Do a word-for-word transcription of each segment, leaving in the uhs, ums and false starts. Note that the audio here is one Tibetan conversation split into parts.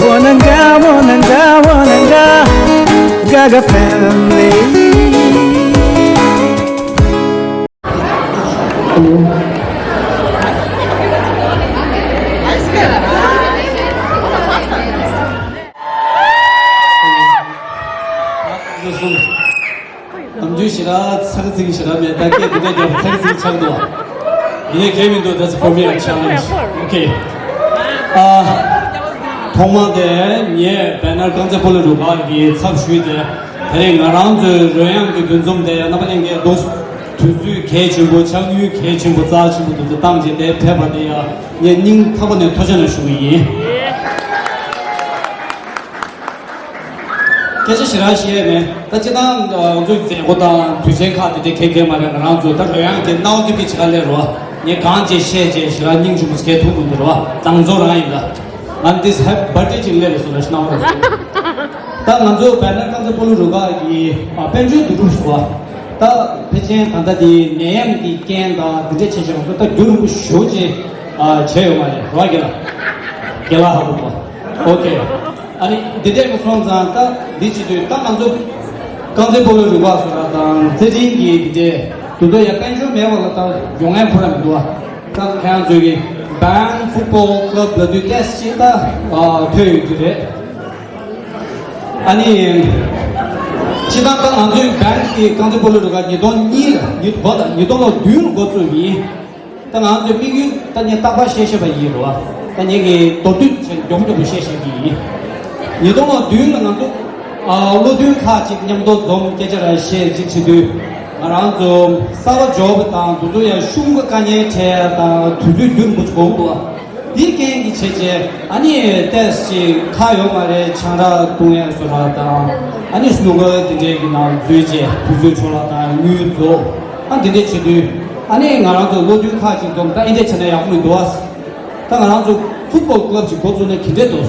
Wananga, wananga, wananga, Gaga family. ནམ་རྒྱུན་ཞེ་དྲག་ཚག་ཚིག་ཞེ་དྲག་མེད། ད་སྐད་དེ་འདྲ་རྒྱབ་ཚག་ཚིག་ཆགས་འདུག་ཡིན་ནའི་གལ་མི་འདུག That's for me a challenge. Okay. ཨ། ཐོག་མ་དེ་ངས་བེ་ནར་རྐང་རྩེད་སྤོ་ལོ་རུ་ཁག་གི་ཚབ་ཞུས་ཏེ། དེ་རིང་ང་རང་ཚོའི་རོལ་དབྱངས་ཀྱི་འདུ་འཛོམས་དེ་རྣམ་པ་ལྷན་རྒྱས་འདུག་དུས་ཚོད་གལ་ཆེན་པོ། ཆགས་ཡུལ་གལ་ཆེན་པོ། རྩ་ཆེན་པོ་དེ་ཚོ་བཏང་བྱས་དེ་ཕེབས་པ་དེ་ཡང་ངས་སྙིང་ཐག་པ་ནས་ཐུགས་རྗེ་ཆེ་ཞུ་གི་ཡིན། སྐད་ཆ་ཞེ་དྲག་བཤད་མེད། ད་སྤྱིར་བཏང་ང་ཚོའི་མཛད་སྒོ་དང་དུས་ཆེན་ཁག་དེ་འདྲ་གང་ཡང་མ་རེད། ང་རང་ཚོ་ད་རོལ་དབྱངས་ཀྱི་སྣང་བ་འདུས་པའི་ཆེད་ལས་རོ། ངས་གང་ཅི་བཤད་བྱས་ཞེ་དྲག་སྙིང་རྗེ་མོ་སྐད་ཐུག་མི་འདུག་རོ། གཙང་བཙོག་རང་ཡིན་ད། ང་འདི་ཧེབ་བར་ཐི་ཌེ་ཅིག་སླེབས་རེད་སོང་ལ་སྣང་བ་རེད། ད་ང་ཚོ་བེ་ནར་རྐང་རྩེད་སྤོ་ལོ་རུ་ཁག་གི་ཨ་དཔལ་འབྱོར་བསྡུ་རུབ་ཞུ་བ། ད་ཕལ་ཆེར་ད་ལྟ་དེ་ནད་ཡམས་ཀྱི་རྐྱེན་དང་འདི་འདྲ་བྱས་བྱས་ང་ཚོ་ད་རྒྱུན་རིང་པོ་ཞེ་པོ་ཅིག་ཨ་བྱས་ཡོད་མ་རེད་རོ། རྒན་ལགས། རྒན་ལགས་ཧ་གོ་གོ། ཨོ་ཀེ། ཨ་ནི་འདི་འདྲས་ཀྱི་སོང་ཙང་ད་འདི་བྱེད་དུས་ད་ང་ཚོ་རྐང་རྩེད་སྤོ་ལོ་རུ་ཁག་སོགས་ལ་དང་རྩེད་འགྲན་གྱི་འདི་འདྲས་དུ་ཚོ་ཡ་དཔལ་འབྱོར་མེད་པ་ལ་ད་ཡོང་ཡ་ཁོ་ར་མི་འདུག་ཨ། ད་ཁྱེད་རང་ཚོས་ཀྱི་Band Football Club ལབ་དུས་ཏོག་ཙམ་ད་ཨ་ཐོས་ཡོད་རྒྱུ་རེད། ཨ་ནི་སྤྱིར་བཏང་ད་ང་ཚོའི་བེན་གྱི་རྐང་རྩེད་སྤོ་ལོ་རུ་ཁག་ཉིས་སྟོང་གཉིས་ལ་ཉིས་གོ་ད་ཉིས་སྟོང་ལོ་བདུན་ལ་འགོ་བཙུགས་ཡིན། ད་ང་ཚོའི་དམིགས་ཡུལ་ད་ངས་རྟག་པར་བཤད་བཤད་པ་ཡིན་རོ། ད་ངས་ཀྱི་མདོར་བསྡུས་བྱས་མགྱོགས་མགྱོགས་པོ་བཤད་བཤད་ཀྱི་ཡིན། ཉིས་སྟོང་ལོ་བདུན་ལ་ང་ཚོ་ཨ་བློ་མཐུན་ཁག་ཅིག་མཉམ་དུ་འཛོམས་སྐད་ཆ་ར་བཤད་ཅིག་བྱེད་དུས། ང་རང་ཚོ་གསར་པ་འབྱོར་བ་དང་དུ་ཚོ་ཡང་ཤུགས་དཀའ་ངལ་འཕྲད་དང་དུས་ཚོད་རྒྱུན་མི་འགོར་བ། འདི་རྐྱེན་གྱིས་བྱས་རྗེས་ཨ་ནི་ཏོག་ཙམ་ཁག་ཡོད་མ་རེད། ཆང་རག་བཏུང་ཡས་བཟོ་གྲྭ་དང་ཨ་ནི་སྣུ་ཁར་འདི་འདྲའི་གི་ནང་འཛུལ་རྗེས་དུས་ཚོད་འཕྲོ་བརླག་དང་དངུལ་རྫོགས། ཨ་འདི་འདྲ་བྱེད་དུས་ཨ་ནི་ང་རང་ཚོ་བློ་མཐུན་ཁག་ཅིག་འཛོམས། ད་འདི་འདྲ་བྱས་ན་ཡག་པོ་མི་འདུག་ཨ། ད་ང་རང་ཚོ་ཕུཊ་བོལ་ཀླབ་ཅིག་འགོ་བཙུགས་ན་ག་འདྲ་འདུག་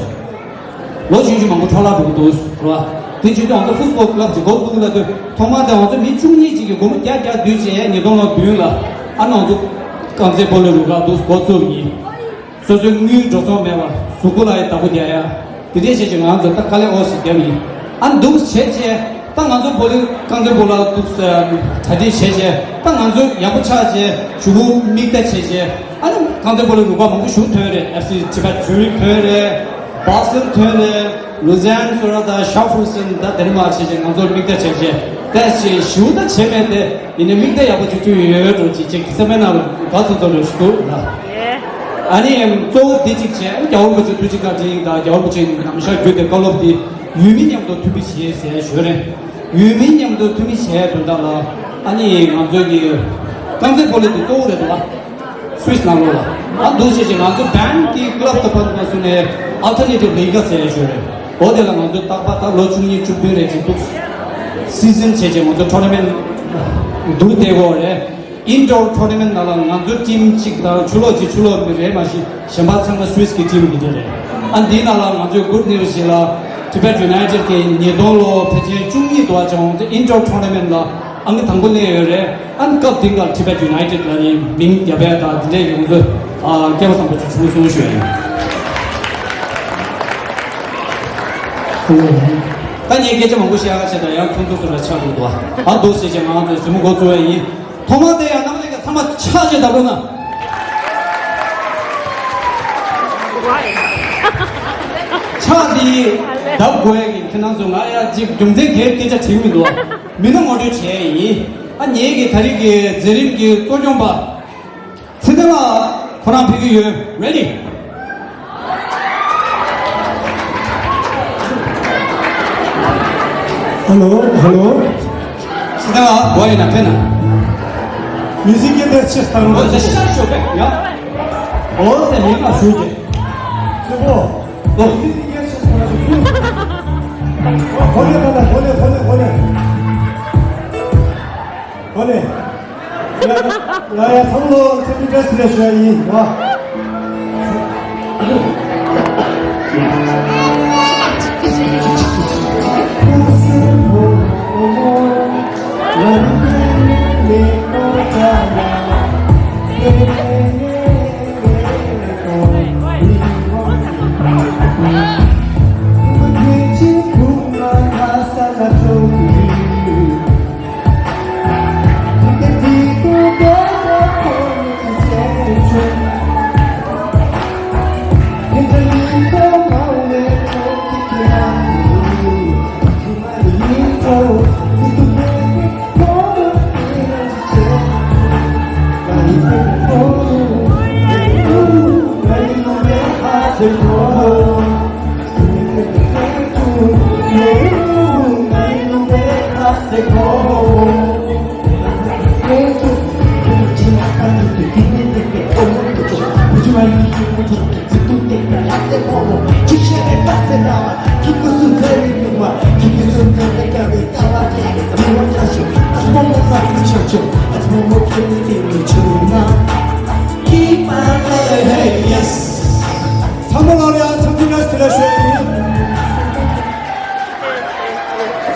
ལོ་རྒྱུས་ཀྱི་མང་པོ་འཕྲོ་བརླག་འགྲོ་གི་འདུག་རེད་བ། དེ་བྱེད་དུས་ང་ཚོ་ཕུཊ་བོལ་ཀླབ་ཅིག་འགོ་བཙུགས་ལབ་དུས་ཐོག་མར་དེ་ང་ཚོ་མི་བཅུ་གཉིས་ཅིག་གིས་སྒོར་མོ་བརྒྱ་བརྒྱ་བསྡུས་བྱས་ཉིས་སྟོང་ལོ་བདུན་ལ་ཨ་ནི་ང་ཚོ་རྐང་རྩེད་སྤོ་ལོ་རུ་ཁག་འདུག་འགོ་བཙུགས་ཡིན། སོ་སོའི་དངུལ་འགྲོ་སོང་མེད་པར་གཟུགས་པོ་ལ་ཡི་བདག་པོ་རྒྱག་ཡ། དེ་འདྲའི་བྱས་ཀྱི་ང་ཚོ་ད་དཀའ་ལས་ཨོ་ཞིག་བརྒྱབ་ཡིན། ཨ་འདུག་བྱས་རྗེས་ད་ང་ཚོ་སྤོ་ལོ་རྐང་རྩེད་སྤོ་ལོ་འདུག་གྲ་སྒྲིག་བྱས་རྗེས་ད་ང་ཚོ་ཡག་པོ་ཆགས་རྗེས་གཞུག་གུ་མིག་ལྟ་བྱས་རྗེས་ཨ་ནི་རྐང་རྩེད་སྤོ་ལོ་རུ་ཁག་མང་པོ་ཞིག་ཐོན་རེད། ཨེཕ་སི་ཅི་པ་ཛུ་རིག་ཐོན་རེད། བྷ་སེལ་ཐོན་རེད། ལུ་ཛན་སོ་ར་དང་ཤའོ་ཧྥུ་སན་ད་དེ་ནི་མ་བྱས་རྗེས་ང་ཚོར་མིག་ལྟ་བྱས་རྗེས་ཏོག་ཙམ་ཞིབ་ལྟ་བྱས་མེད་དེ། ཡིན་ནའི་མིག་ལྟ་ཡག་པོ་ཅིག་ཅིག་ཡོད་འགྲོ་ཅིག་ཅིག་སེམས་པའི་ནང་ལ་དགའ་ཚོར་ཚོར་རེ་ཞིག་འདུག་ལ། ཨ་ནི་གཙོ་བོ་འདི་གཅིག་བྱས། རྒྱལ་བ་རིན་པོ་ཆེ་ཐུགས་རྗེ་བཀའ་དྲིན་དང་རྒྱལ་བ་རིན་པོ་ཆེ་ནམ་ཞག་བརྒྱུད་དེ་བཀའ་སློབ་འདི་ཡུལ་མི་མཉམ་དུ་མཐུན་མི་བྱེད་ཟེར་ཞུ་རེད། ཡུལ་མི་མཉམ་དུ་མཐུན་མི་བྱས་དོན་དག་ལ་ཨ་ནི་ང་ཚོའི་གི་རྐང་རྩེད་སྤོ་ལོ་འདི་གཙོ་བོ་རེད་འདུག་ཨ། སུད་སི་ནང་ལོགས་ལ། ཨ་འདུག་བྱས་ཅིག་ང་ཚོ་བེན་གྱི་ཀླབ་དང་བར་དུ་སོང་ནས་ཨལ་ཊར་ནེ་ཊིབ་ལི་ག་ཟེར་ཞུ་རེད། འོ་དེ་ལ་ང་ཚོ་རྟག་པར་ད་ལོ་བཅུ་གཉིས་བཅུ་བདུན་རེ་ཅིག་འདུག་སི་ཛིན་བྱས་རྗེས་ང་ཚོ་ཊོར་ན་མེན་ཊི་བསྡུར་བསྡད་དགོས་རེད། ཨིན་ཌོར་ཊོར་ན་མེན་ཊི་ནང་ལ་ང་ཚོའི་ཊིམ་གཅིག་དང་ཕྱི་ལོགས་གཅིག་ཕྱི་ལོགས་མི་རེད་མ་གཞི་གཞན་པ་ཚང་མ་སུད་སི་གི་ཊིམ་གི་དེ་རེད། ཨ་འདིའི་ནང་ལ་ང་ཚོའི་གུཌ་ནིའུ་སི་ཞིག་ལ་ཊི་བེཊ་ཡུ་ནའི་ཊེཌ་གི་ཉིས་སྟོང་ལོ་ཕལ་ཆེར་བཅུ་གཉིས་དུ་བ་ཅང་ཨིན་ཌོར་ཊོར་ན་མེན་ཊི་ལ་ཨང་ཀི་དང་པོ་སླེབས་ཡོད་རེད། ཨ་ནི་སྐབས་དེ་འགར་ཊི་བེཊ་ཡུ་ནའི་ཊེཌ་ལ་ནི་མིང་རྒྱབ་ཡ་དང་དེ་འདྲའི་ཡོང་ཚོད་ཨ་སྐལ་བ་བཟང་པོ་ཅིག་བྱུང་སོང་ཞུ་ཡ་ཡིན། ད་ངས་སྐད་ཆ་མང་པོ་བཤད་ཡག་བྱས་ད་ཡང་ཐུང་ཐུང་སུ་ལ་ཆགས་འདུག་འདུག་ཨ་འདུག་ཟེར་བྱས་ང་ཚོའི་གཟིགས་མོ་འགོ་བཙུགས་ཡ་ཡིན། ཐོག་མ་དེ་ཡང་རྣམ་པ་ཚོས་ཚང་མ་ཕྱག་བྱས་བརྡབ་རོགས་གནང་། ཕྱག་འདི་བརྡབ་དགོས་ཡ་གི་ཁྱེད་རང་ཚོ་ང་ཡ་གཅིག་རྒྱུ་མཚན་གལ་སྐད་ཆ་དྲིས་མི་འདུག་མི་སྣ་ངོ་སྤྲོད་བྱས་ཡིན། ཨ་ངེད་ཀྱི་ད་རེས་ཀྱི་མཛད་རིམ་གྱི་གཙོ་སྐྱོང་པ་ཚེ་བརྟན་ལགས་ཁོ་རང་ཕེབས་ཀྱི་ཡོད། རེ་ཌི། Hello, hello. ཚེ་བརྟན་ལགས་བོ་ཡིན་ན་ཕེབས་ན། Music in the chest. འོ་ད་ཤ་ཤོ་བེ་ཡ། འོ་ད་ཡིན་ན་ཞུ་རྒྱུ། ཚེ་བོ། འོ། Music in the chest. འོ་ལེ་འོ་ལེ་འོ་ལེ་འོ་ལེ། ཨོ་ལེ། ང་ཡ་ཚང་ལོ་ཚེ་མི་བཀྲ་ཤིས་བདེ་ལེགས་ཞུ་ཡ་ཡིན་ང་།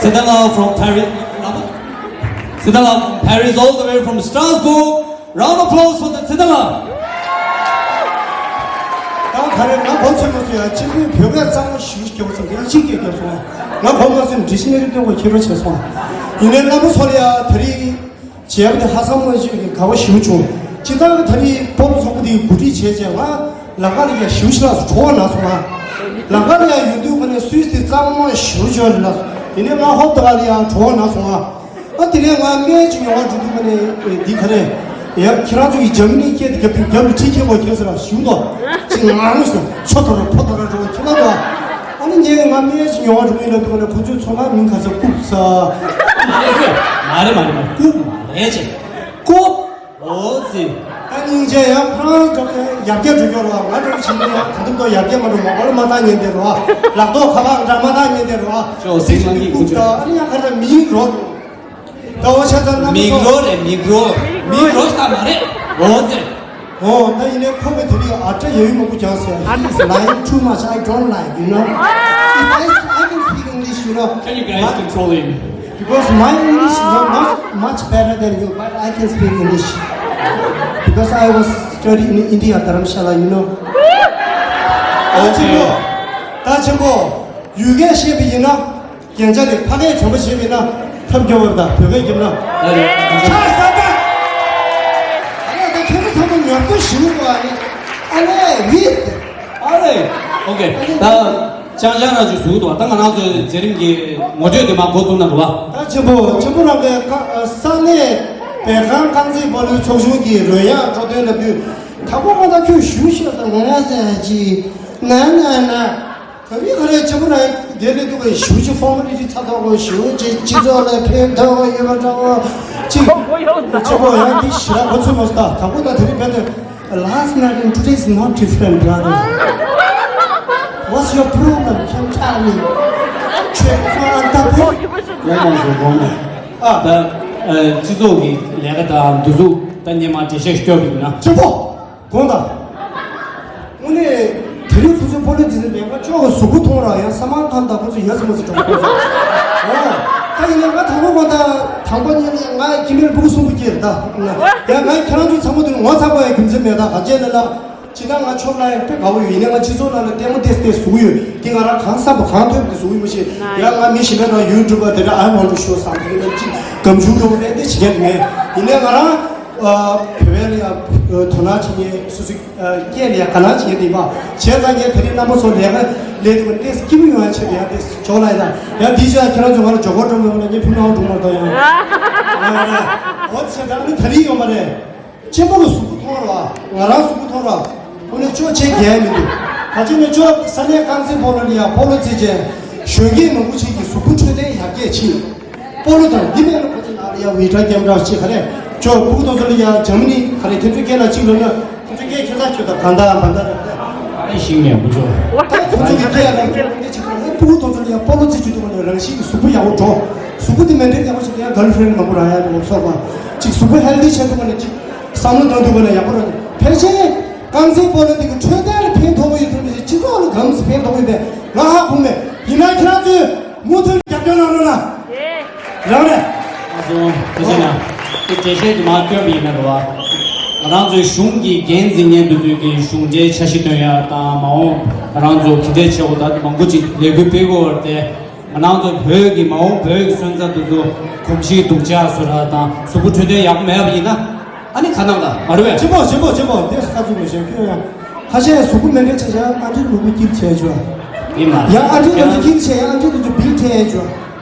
Tsidalam from Paris. Tsidalam from Paris, all the way from Strasbourg. Round of applause for the Tsidalam. ད་ག་རེ་ང་གོ་ཚོད་མ་ཚོད་ཡ། གཅིག་པུས་བོད་སྐད་གཙང་མ་ཞུ་ཞུ་རྒྱབ་སོང་། ཡང་གཅིག་སྐད་རྒྱབ་སོང་། ང་གོ་མ་ཚོད། ཌིག་ཤ་ནེ་རི་སྟོན་དགོས། ཁྱེད་རོགས་བྱས་སོང་། ཡིན་ནའི་རྣམ་པ་ཚོ་ལ་ཡ་དེ་རིང་མཇལ་བ་དེ་ཧ་སང་མ་ཞུ་གི་དགའ་བ་ཞེ་པོ་བྱུང་། སྤྱིར་བཏང་གི་དེ་རིང་སྤོ་ལོ་ཚོགས་པ་དེ་གོ་སྒྲིག་བྱས་རྗེས་ང་ལམ་ཁ་ལ་ཡ་ཞེ་པོ་ཞིག་ལ་སོ་གྲོགས་ན་སོང་། ང་ལམ་ཁ་ལ་ཡ་ཡོད་དུས་ཁ་ནས་སུད་སི་དེ་གཙང་མ་ཞེ་པོ་ཅིག་རེད་ལ། ཡིན་ནའི་ང་ཧོབ་ཏེ་ག་ལ་ཡ་གྲོགས་ན་སོང་། ཨ་དེ་ནས་ང་སྨན་གྱི་མྱོང་བ་འགྲོ་དུས་ཁ་ནས་འདི་ག་རེ། ཡ་ཁྱེད་རང་ཚོ་གི་འཇར་མ་ནི་སྐད་དེ་རྒྱབ་རྒྱབ་ལ་ཁྲིད་ཁྱེར་དགོས། ཁྱེད་ཟེར་ལ་ཞུ་དོ། ཅིག་ངང་ཞིག་ཆོ་ཐོ་ར་ཕོ་ཐོ་ར་འགྲོ་ཁྱེད་ལ་དོ། ཨ་ནི་ངས་ང་སྨན་གྱི་མྱོང་བ་འགྲོ་གི་ཡིན་ལབ་དུས་ཁ་ནས་ཁོ་ཚོས་ཚོ་ང་མིང་ག་ཚོད་ཀུབ་ས། མ་རེད་མ་རེད་མ་རེད། ཀུབ་མ་རེད་ཅེ། ཀུབ། ཨོ་ཙི། ད་སྙིང་རྗེ། ཡང་ཁོ་རང་འགྲོ་ཡར་རྒྱས་འགྲོ་རྒྱུ་རོ། ང་འགྲོ་བཞིན་དུ་ཡང་ད་དུང་ཏོ་ཡར་རྒྱས་མ་འགྲོ། མོ་གོལ་མ་བཏང་ཉན་དེ་རོ། ལག་ཐོག་ཁ་པར་འདྲ་མ་བཏང་ཉན་དེ་རོ། ཅོ་སི་མ་གི་ཀུ་ཅོ། ཨ་ནི་ཡང་ཁ་ད་མིག་རོ། ད་འོ་ཆ་ཚང་རྣམ་མིག་རོ་རེད། མིག་རོ། མིག་རོ་ཤ་མ་རེད། ཨོ་ཙི། ཨོ་ད་ཡིན་ནའི་ཁོ་གི་དེ་རིང་ཨ་ཏྲ་ཡ་ཡུ་མ་ཀུ་ཅང་ཟེར། He is lying too much. I don't like, you know. If I, I can speak English, you know. Can you guys control him? Because my English is not much, much better than you, but I can speak English. Because I was studying in India, Dharamshala, you know. ཨོ་ཆེན་པོ། ད་ཆེན་པོ། ཡུལ་སྐད་ཤེས་པ་ཡིན་ན། རྒྱན་ཆ་དེ་ཕ་སྐད་དྲན་པ་བྱེད་པ་ཡིན་ན། ཐབས་སྐྱོ་བ་དང་བོད་སྐད་རྒྱབ་ན། ཨ་རེ། ཆགས་ས་ད། ཨ་རེ་ད་ཁྱེད་ཚོ་ཚང་མ་ཉོབ་ཏོ་ཞུ་བ་ཨ་རེ། ཨ་རེ་རིད། ཨ་རེ། ཨོ་ཁེ། ད། ཅང་ཅང་རང་ཅིག་ཟུག་འདུག་ད་ང་རང་ཚོའི་མཛད་རིམ་གྱི་ངོ་སྤྲོད་དེ་མར་འགོ་བཙུགས་ན་རུ་བ། ད་ཆེན་པོ་ཆེན་པོ་རང་གི་ས་གནས་བོད་ཁང་རྐང་རྩེད་སྤོ་ལོའི་ཚོགས་ཆུང་གི་རོལ་དབྱངས་སྤྲོ་སྟོན་ལབ་དུས། ད་གོ་གོ་ད་ཁྱོད་ཞུ་ཤེས་ས་ང་ཟེར་གྱི་ན་ན་ན། ད་མི་ག་རེ་ཆེན་པོ་རང་དེ་ལས་འདུག་གི། ཞུ་ཅི་ཕོར་མ་ལི་ཊི་ཚ་ཐོག་གོ། ཞུ་ཅི་སྤྱི་ཚོགས་ལ་ཕན་ཐོགས་ཡོད་པ་འདྲ་བོ་ཅིག་ཆེན་པོ་ཡང་འདི་ཞེ་དྲག་གོ་ཚོད་མ་སོང་། ད་གོ་ད་དེ་རིང་བལ་ཏེ། Last night and today is not different, brother. What's your problem? Can you tell me? ཁྱོད་ཁོ་རང་ལྟ་བུ། དགོངས་དག་ཞུ། དགོངས་དག་ཨ། ད་ཨ། སྤྱི་ཚོགས་ཀྱི་ལས་ཀ་དང་འདུ་འཛོམས་ད་སྔོན་མ་འགྲེལ་བཤད་སྐྱོར་བ་ཡིན་ན། ཆེན་པོ། དགོངས་དག་དངོས་གནས་དེ་རིང་ཁོ་ཚོའི་སྤོ་ལོ་འདི་ཚོ་ལས་ཀ་ཅོག་གི་གཟུགས་པོ་མཐོང་ར་ཡང་ས་མང་ཐང་དང་ཁོ་ཚོ་ཡོད་ས་མ་ཚོ་གྲོགས་པོ་ཚོ། ཨོ། ད་ཡིན་ན་ང་དང་པོ་ང་ད་དང་པོ་ཉིད་ནས་ང་ཀི་མེར་ཕྲུ་གུ་གསུམ་པོ་སྐྱེས་རེད་ད། ཡང་ང་ཁྱེད་རང་ཚོ་ཚང་མ་དུ་ངོ་ཚ་པ་ཡང་རྒྱུ་མཚན་མེད་ད། ག་བྱས་ན་ལ། ཇི་ལྟར་ང་ཕྱོགས་ལ་ཡང་དཔེ་དགའ་བོ་ཡོད། ཡིན་ནའི་ང་སྤྱི་ཚོགས་ནང་ལ་ལྟད་མོ་ཏེ་སྟེ་བཟུང་ཡོད་དེ། ང་རང་གང་བསམ་པ་གང་ཐོས་པ་དེ་བཟུང་ཡོད་མ་ཤེས། ཡང་ང་མི་གཞན་པ་དང་ཡུ་ཊུབ་པ་དེ་འདྲ་I want to show something ཅིག་སྒམ་ཆུང་འགྲོ་བ་རེད་དེ་བྱེད་མཁན་མེད། ཡིན་ནའི་ང་རང་བོད་པའི་ལ་ཡང་དོ་སྣང་བྱེད་མཁན། སོ་སོའི་སྐད་ལ་ཡང་དགའ་སྣང་བྱེད་མཁན་དེ་ཡིན་པ། བྱས་ཙང་ངས་དེ་རིང་རྣམ་པ་ཚོ་ལས་ཀ་ལས་དུས་ཏེ་སྐྱིད་པོ་ཡོང་ཡ་ཆེད་དུ་ཡང་ཏེ་ཇོ་ལ་ཡིན་ད། ཡང་འདི་ཅག་ཁྱེད་རང་ཚོ་ང་ལ་ཇོ་གོ་འགྲོ་མི་འོང་ན་ངས་ཕུལ་ནའང་འགྲོ་མ་གཏོང་ཡང་། འོ་བྱས་ཙང་ཨ་ནི་དེ་རིང་ཡོང་པ་རེད། གཅེན་པོ་གི་གཟུགས་པོ་མཐོང་ར། ང་རང་གཟུགས་པོ་མཐོང་ར། ཁོ་ནི་ཅོ་ཆེ་རྒྱལ་མི་འདུག་ད་ཅི་ནས་ཅོ་ས་གནས་རྐང་རྩེད་སྤོ་ལོ་ལ་ཡ་སྤོ་ལོ་རྩེད་ཅན་གཞོན་སྐྱེས་མང་པོ་ཅིག་གི་གཟུགས་པོ་འཕྲོད་བསྟེན་ཡར་རྒྱས་ཕྱིན། སྤོ་ལོ་དང་འདི་མེད་ན་ཁོ་ཚོ་ནང་ལ་ཡ་ཝི་ཊ་ཀེམ་ར་ཅིག་ག་རེ་ཅོ་ཕྲུ་གུ་དེ་ཚོ་ལ་ཡ་འཇར་མ་ནི་ག་རེ་དེ་ཚོའི་སྐད་ལ་ཅིག་ལབ་ན། ཁོ་ཚོ་སྐད་ཁྱེད་ཚ་ཁྱོད་དང་གང་ལྟར་མ་ལྟར་རེད། ཨེ་ཤིང་ནས་མུ་ཅོ། ད་ཁོ་ཚོ་གི་སྐད་ལ་ཁྱོད་ཀྱི་ཕྲུ་གུ་དེ་ཚོ་ལ་ཡ་སྤོ་ལོ་རྩེད་རྒྱུ་དུ་མ་ནས་རང་བཞིན་གྱི་གཟུགས་པོ་ཡག་པོ་འགྲོ། གཟུགས་པོ་དེ་མེན་ཊེན་ཡག་པོ་བྱེད་ཡ་གརལ་ཕྲེན་མང་པོ་རག་ཡ་དེ་ཚོ་ཚོར་བ། ཅིག་གཟུགས་པོ་ཧེལ་ཐི་བྱེད་དུ་མ་ནས་ཅིག་བསམ་བློ་གཏོང་དུས་ཀ་ནས་ཡག་པོ་རེད། ཕལ་ཆེར་རྐང་རྩེད་སྤོ་ལོ་འདི་གི་འཕྲོད་བསྟེན་ལ་ཕན་ཐོགས་ཀྱི་ཡོད་དམ་ཞིག་སྤྱི་ཚོགས་ལ་གང་ཟེ་ཕན་ཐོགས་ཀྱི་ཡོད་པས་ང་ཧ་གོ་མེད། ཡིན་ན་ཁྱེད་རང་ཚོས་མུ་མཐུད་རྒྱབ་སྐྱོར་གནང་རོགས་གནང་། རང་རེད། ཨ་ཙི། ཐུགས་རྗེ་གནང་། དེ་འགྲེལ་བཤད་དེ་མར་སྐྱོན་པ་ཡིན་ན་རེད་བ། ང་རང་ཚོའི་གཞུང་གི་འགན་འཛིན་མཁན་དེ་ཚོས་ཀྱི་གཞུང་འབྲེལ་འཆར་གཞི་བཏོན་ཡ་དང་མ་འོངས་ང་རང་ཚོ་གི་འབྲེལ་བྱེད་དགོས་ད་མང་པོ་ཅིག་ལས་འགུལ་སྤེལ་དགོས་པ་རེད་དེ། ང་རང་ཚོ་བོད་ཀྱི་མ་འོངས་བོད་ཀྱི་སོན་རྩ་དེ་ཚོ་གོམས་གཤིས་སྡུག་ཅག་བཟོ་ར་དང་གཟུགས་པོ་འཕྲོད་བསྟེན་ཡག་པོ་མེད་པ་ཡིན་ན། ཨ་ནི་ཁ་ནང་ལ་མ་རེད་བས། ཆེན་པོ་ཆེན་པོ་ཆེན་པོ་འདི་ཁ་ཚུགས་མི་ཤེས་ཁྱོད་ཡང་ཁ་ཤས་གཟུགས་པོ་མེ་འདྲེན་བྱེད་བྱ་ཨ་འདྲེ་ནུ་བོ་སྐྱིད་བྱས་བྱ། ཡིན་མ་ཡང་ཨ་འདྲེ་ཡང་ནུ་བོ་སྐྱིད་བྱས་ཡང་ཨ་འདྲེ་ནུ་བོ་སྦིལ་ཁྲལ་བྱ།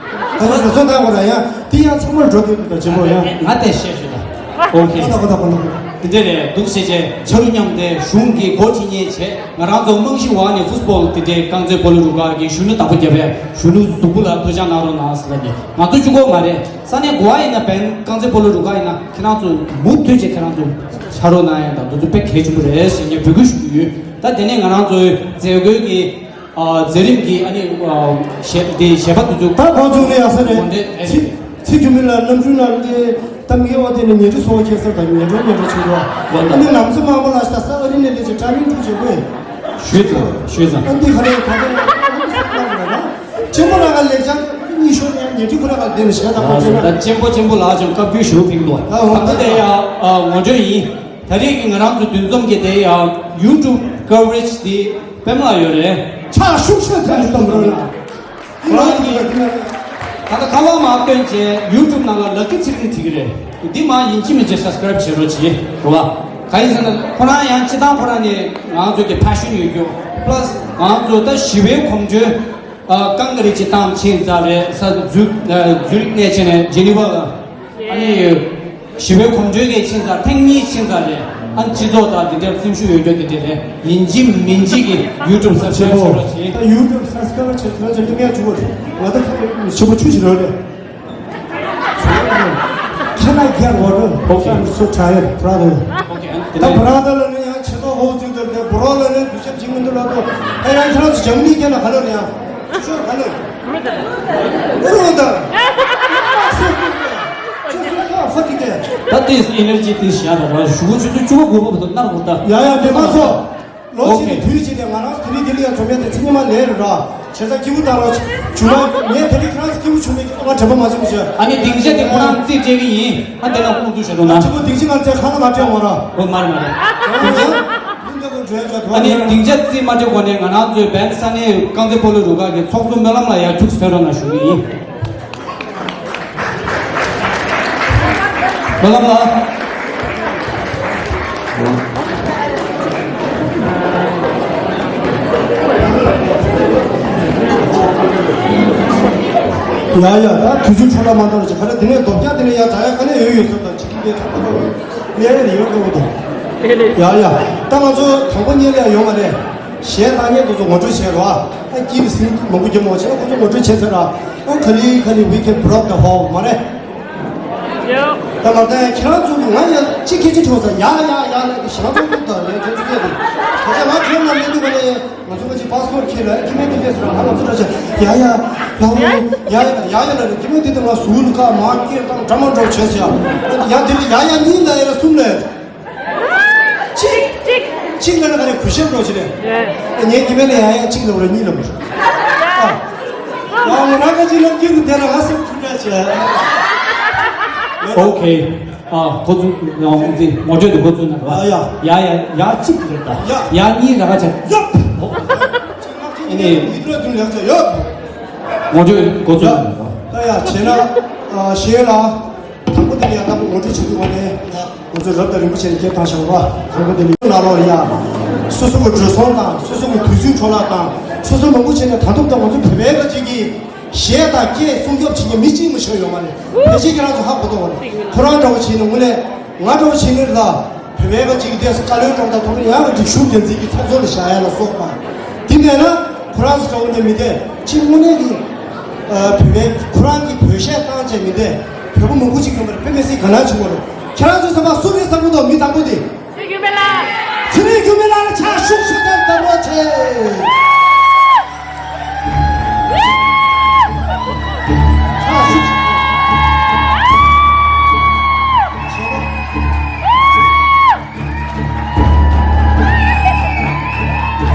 ད་ལྟ་བཟོ་ཚོད་ལྟ་དགོས་ལ་ཡང་འདི་ཡང་ཚང་མར་འགྲོ་དགོས་འདུག་ཆེན་པོ་ཡང་། ང་དེ་བཤད་ཞུ་ད། ཨོ་ཁེ། ཁོ་ད་ཁོ་ད་ཁོ་ད་ཁོ། དེ་འདྲས་རེད་འདུག་ཟེར་བྱས་ཆ་རུ་མཉམ་དེ་གཞུང་གི་འགོ་ཁྲིད་མཁན་བྱས་ང་རང་ཚོ་རྨང་གཞི་འོག་ནས་ཧྥུ་སི་པོལ་དེ་འདྲས་རྐང་རྩེད་སྤོ་ལོ་རུ་ཁག་གི་གཞོན་ནུ་བདག་པོ་རྒྱབ་པའི་གཞོན་ནུ་གཟུགས་པོ་ལ་ཐུགས་ཅག་གནང་རོགས་གནང་ཟེར་ལབ་ནས་ང་ཚོ་གཅིག་པོ་མ་རེད། ས་གནས་ག་པར་ཡིན་ན་བན་རྐང་རྩེད་སྤོ་ལོ་རུ་ཁག་ཡིན་ན་ཁྱེད་རང་ཚོ་མུ་མཐུད་བྱས་ཁྱེད་རང་ཚོ་ཕྱག་རོགས་གནང་ཡ་དང་དེ་ཚོ་དཔེ་གལ་ཆེན་པོ་རེད་ཟེར་ངས་འབོད་སྐུལ་ཞུ་གི་ཡོད། ད་དེ་ནས་ང་རང་ཚོའི་མཛད་སྒོའི་གི་ཨ་མཛད་རིམ་གི་ཨ་ནི་ཨ་གཞས་དེ་གཞས་པ་དེ་ཚོ་ད་གོ་ཚུགས་ནས་ཡག་ས་རེད། གོ་འདྲེ་རེད། ཚིག་ཚིག་རྒྱུ་མིན་ལ་རྣམ་འཕྲུལ་ནང་ལས་གཏམ་གྱི་འོ་དེ་ནས་ཉལ་ཁྲི་སོགས་ཁྱེད་སར་དང་ཉལ་ཁྲི་ཉལ་ཁྲི་བྱུང་བ། གོ་འདྲེ། ཨ་ནི་ལམ་སེང་མང་པོ་ལ་ཤ་ས་ཨ་རི་ནས་ལས་ཀྱི་ཀྲ་ལིང་ཀྲུག་བྱེད་དགོས། ཞུས་ཙང་ཞུས་ཙང་། ཨ་འདི་ག་ལས་ད་ལྟ་ཨ་ནི་སེ་ལ་རེད་ན་ཆེན་པོ་རང་ག་ལས་ཀྱང་གཉིད་ཤོར་ནས་ ཉེ་དུས་ཁོ་རང་ག་བསྡད་ནས་གཞས་དང་ཁོ་ཚོས་ན། ད་གཅེན་པོ་གཅེན་པོ་ལགས་ཀྱང་བཀའ་བཀྱོན་ཞུ་ཕིག་འདུག་ད་འོ་ད་དེ་ཡང་ངོ་སྤྲོད་ཡིན། ད་རེས་ཀྱི་ང་རང་ཚོ་འདུ་འཛོམས་ཀྱི་དེ་ཡང་YouTube coverage དེ་པད་མ་ལགས་ཡོད་རེད། ཕྱག་ཤུགས་ཆེ་ཐོན་ཞུ་དང་རོལ་ལ། ཁོ་རང་གིས་ད་ལྟ་ཁ་པར་མར་བཏོན་བྱས་YouTube ནང་ལ་ལག་ཁྱེར་ཚིག་རིང་བྲིས་ཀྱི་རེད། འདི་མར་ཡིན་གཅིག་མིན་གཅིག་subscribe བྱེད་རོགས་གྱིས་རེད་བ། གང་ཡིན་ཟེར་ན་ཁོ་རང་ཡང་སྤྱི་བཏང་ཁོ་རང་ནས་ང་ཚོ་གི་passion ཡོད་རྒྱུ། plus ང་ཚོ་ད་ཞི་བའི་གོམ་བགྲོད་ཨ་རྐང་ག་རེ་ཅིག་བཏང་ཕྱིན་ཙང་རེད། ས་ཛུ་ཨ་ཛུ་རིག་ནས་བྱས་ནས་ཇི་ནི་ཝ་ལ་ཨ་ནི་ཞི་བའི་གོམ་བགྲོད་གི་ཕྱིན་ཙང་ཐེངས་གཉིས་ཕྱིན་ཙང་རེད། ཨ་ནི་སྤྱི་ཚོགས་དང་དེ་འདྲའི་སེམས་ཤུགས་ཡོད་རྒྱུ་དེ་འདྲ་རེད། ཡིན་གཅིག་མིན་གཅིག་གི་YouTube subscribe བྱེད་རོགས་གྱིས། ད་YouTube subscribe བྱེད་ཐོན་ཚེ་ལྟ་མཁན་བྱུང་བ་རེད། ང་ད་ཁྱེད་ཆེན་པོ་ཆུ་ཞིག་རོལ་རེད། Can I get water? Okay. I'm so tired, brother. Okay. ད་brother ལ་ནི་ཡང་ཆེ་ཐོག་ཧོ་ཚུལ་དེར་དེ་bro ལ་ནི་དུས་ཆབ་ཅིག་མི་འདུག་ལ་དོ། ད་ཡང་ཁྱེད་རང་ཚོ་ཇར་མ་ནི་སྐད་ན་ག་ལེར་ཡང་ཤོར་ག་ལེར་ཨུ་རུ་ད་ད་དེ་energy དེ་བཞག་ད་ར་ཞུ་གུ་ཆུ་ཚོད་བཅུ་པ་དགུ་པ་བར་དུ་ནར་གུ་ད། ཡ་ཡ་མི་མ་ཚོ། ལོ་གཅིག་ནས་དུས་གཅིག་ནས་ང་རང་དེ་རིང་དེ་ལ་ཡང་འཛོམས་ཡས་དེ་ཚེ་ཉི་མ་ལས་རེད་ར། བྱས་ཙང་སྐྱིད་པོ་བཏང་རོགས་བྱུང་བ། ངས་དེ་རིང་ཁྱེད་རང་ཚོ་སྐྱིད་པོ་བྱུང་མེད་ཀྱི་ང་དྲན་པ་མ་བྱུང་བྱས། ཨ་ནི་སྡིངས་ཆ་དེ་ཁོ་རང་རྩིས་སྤྲད་ཀྱི་ཡིན། ཨ་དེ་ལ་ཁོང་ཚོ་བྱས་རོགས་གནང་། སྐྱིད་པོ་སྡིངས་ཆ་ང་ཚོའི་ཁ་ལ་མ་སྤྲད་འོང་ར། ཨོ་མ་རེད་མ་རེད། ཨ་ནི་སྡིངས་ཆ་རྩིས་མ་སྤྲད་གོང་ནས་ང་རང་ཚོའི་བན་ས་གནས་རྐང་རྩེད་སྤོ་ལོ་རུ་ཁག་གི་ཚོགས་གཙོ་སྨོན་ལམ་ལགས་ཡར་ཁྱུག་ཙམ་ཕེབས་རོགས་གནང་ཞུ་གི་ཡིན། སྨོན་ལམ་ལགས། ཡ་ཡ། ད་དུས་ཚོད་འཕྲོ་བརླག་མ་གཏོང་རོགས་བྱེད། ག་རེ་དེ་ནས་རྡོ་བརྒྱ་དེ་ནས་ཡ་ཛ་ཡ་ག་ནས་ཡོད་ཡོད་ཟེར་དང་ཅི་གི་དེ་ཐག་པ་ཐོག་ཡ་ཡ་ཡོད་དགོས་འདུག་ཡ་ཡ། ད་ང་ཚོ་དང་པོ་གཉེར་ཡ་ཡོང་བ་ལས། གཞས་བཏང་མཁན་དེ་ཚོ་ངོ་སྤྲོད་བྱས་རོགས། ཨ་སྐྱིད་པའི་སེམས་མང་པོ་རྒྱབ་མོ་བྱས་ཁོ་ཚོ་ངོ་སྤྲོད་བྱས་ཚར་ར། ཨ་ག་ལེ་ག་ལེ་we can broke the hole མ་རེད། ད་མ་ད་ཁྱེད་རང་ཚོ་ང་ཡ་གཅིག་སྐད་ཆ་དྲིས་ས་ཡ་ཡ་ཡ་ལ་གི་ཞང་ཚོ་ཐུག་དང་ཡ་ཁྱེད་ཚོ་སྐད་དེ་ད་ཆ་ང་ཁྱེད་ལ་མི་འདུག་ག་ལེ། ང་ཚོ་ང་ཅིག་passport ཁྱེར་ལ་ཁྱི་མེད་དེ་སྐད་ཟེར་ར་ང་ཚོ་འདྲ་ཆ་ཡ་ཡ་ལ་ཡ་ཡ་ལ་ཁྱི་མེད་དེ་དེ་ང་ཟུར་ལ་ཀ་མ་སྐད་བཏང་འདྲ་མ་འདྲ་བྱས་ཟེར་ཡ། ཡ་དེ་ལ་ཡ་ཡ་གཉིས་ལ་ཡ་ལ་གསུམ་ལ་ཡ། གཅིག་གཅིག་གཅིག་ལ་ན་ག་རེ་གུས་ཞབས་འགྲོ་ཆེ་རེད། ངའི་དགེ་བའི་ལས་ཡང་ཡང་གཅིག་ལ་རེ་གཉིས་ལ་མི་རེད། ཨ། ཡང་ང་རང་ག་གཅིག་ལ་སྐྱིད་དུ་བསྡད་ན་ང་སེམས་འཁྲུལ་འདྲ་བྱས། ཨོ་ཁེ། ཨ་ཁོ་ཚོ་ཡང་ངོ་སྤྲོད་དུ་ཁོ་ཚོ་ན་ར། ཡ་ཡ་ཡ་ཡ་གཅིག་རེད་ད། ཡ་གཉིས་ར་ག་ཆ། ཡབ། ཨ་ནི། ཡིད་རོ་དུང་ལེགས་ཆ་ཡོད། ངོ་སྤྲོད་ཁོ་ཚོ་ན་ར། ད་ཡ་བྱས་ན་ཨ་ཤེས་ལ། དང་པོ་དེ་ལ་ཡང་དང་པོ་ངོ་སྤྲོད་བྱེད་དགོས་པ་ནས་ང་ཚོས་རབ་དང་རིམ་པ་བྱས་ནས་སྐད་བཏང་བཞག་པ། དང་པོ་དེ་ལ་ཡང་ལ་ལོ་ཡ་སོ་སོ་གི་འགྲོ་སོང་དང་སོ་སོ་གི་དུས་ཚོད་འཕྲོ་བརླག་དང་སོ་སོ་མང་པོ་བྱས་ནས་ད་དུང་ད་ང་ཚོ་བོད་པའི་ག་ཅིག་གི་གཞས་དང་སྐད་སྲུང་སྐྱོབ་བྱེད་མཁན་མི་གཅིག་མ་ཤོར་ཡོད་མ་རེད། ཕལ་ཆེར་ཁྱེད་རང་ཚོ་ཧ་གོ་ཐུབ་པ་རེད། ཁོ་རང་འདྲ་བོ་བྱས་ནས་དངོས་གནས་ང་འདྲ་བོ་བྱས་ནས་ལ་བོད་པའི་ག་ཅིག་གི་དེ་བཀའ་བློན་ཁྲོམ་དང་ཐོག་ནས་ཡང་གི་སྒྲིག་ཞུགས་རྒྱལ་འཛིན་གྱི་ཚབ་ཚོགས་ལ་བཞག་ཡ་ལ་སོགས་པ། དེ་མེད་ན། ཁོ་རང་ཚོ་འདྲ་བོ་ནས་མི་བསྡད། ཅི་དངོས་གནས་ཀྱི་ཨ་བོད་པའི་ཁོ་རང་གི་བོད་གཞས་བཏང་བྱས་མི་བསྡད། བོད་པ་མང་པོ་ཅིག་ཡོད་པ་རེད། དཔེ་མི་སྲིད་དགའ་སྣང་བྱུང་བ་རེད། ཁྱེད་རང་ཚོའི་བསམ་པ་སུ་གི་བསམ་པ་དང་མི་དང་པོ་དེ། ཚེ་རིང་སྒྱུ་མ་ལགས། ཚེ་རིང་སྒྱུ་མ་ལགས་ལ་ཕྱག་ཤུགས་ཆེ་ཙམ་བརྡབ་རོགས་བྱེད། ཕྱག་ཤུགས་ཆེ།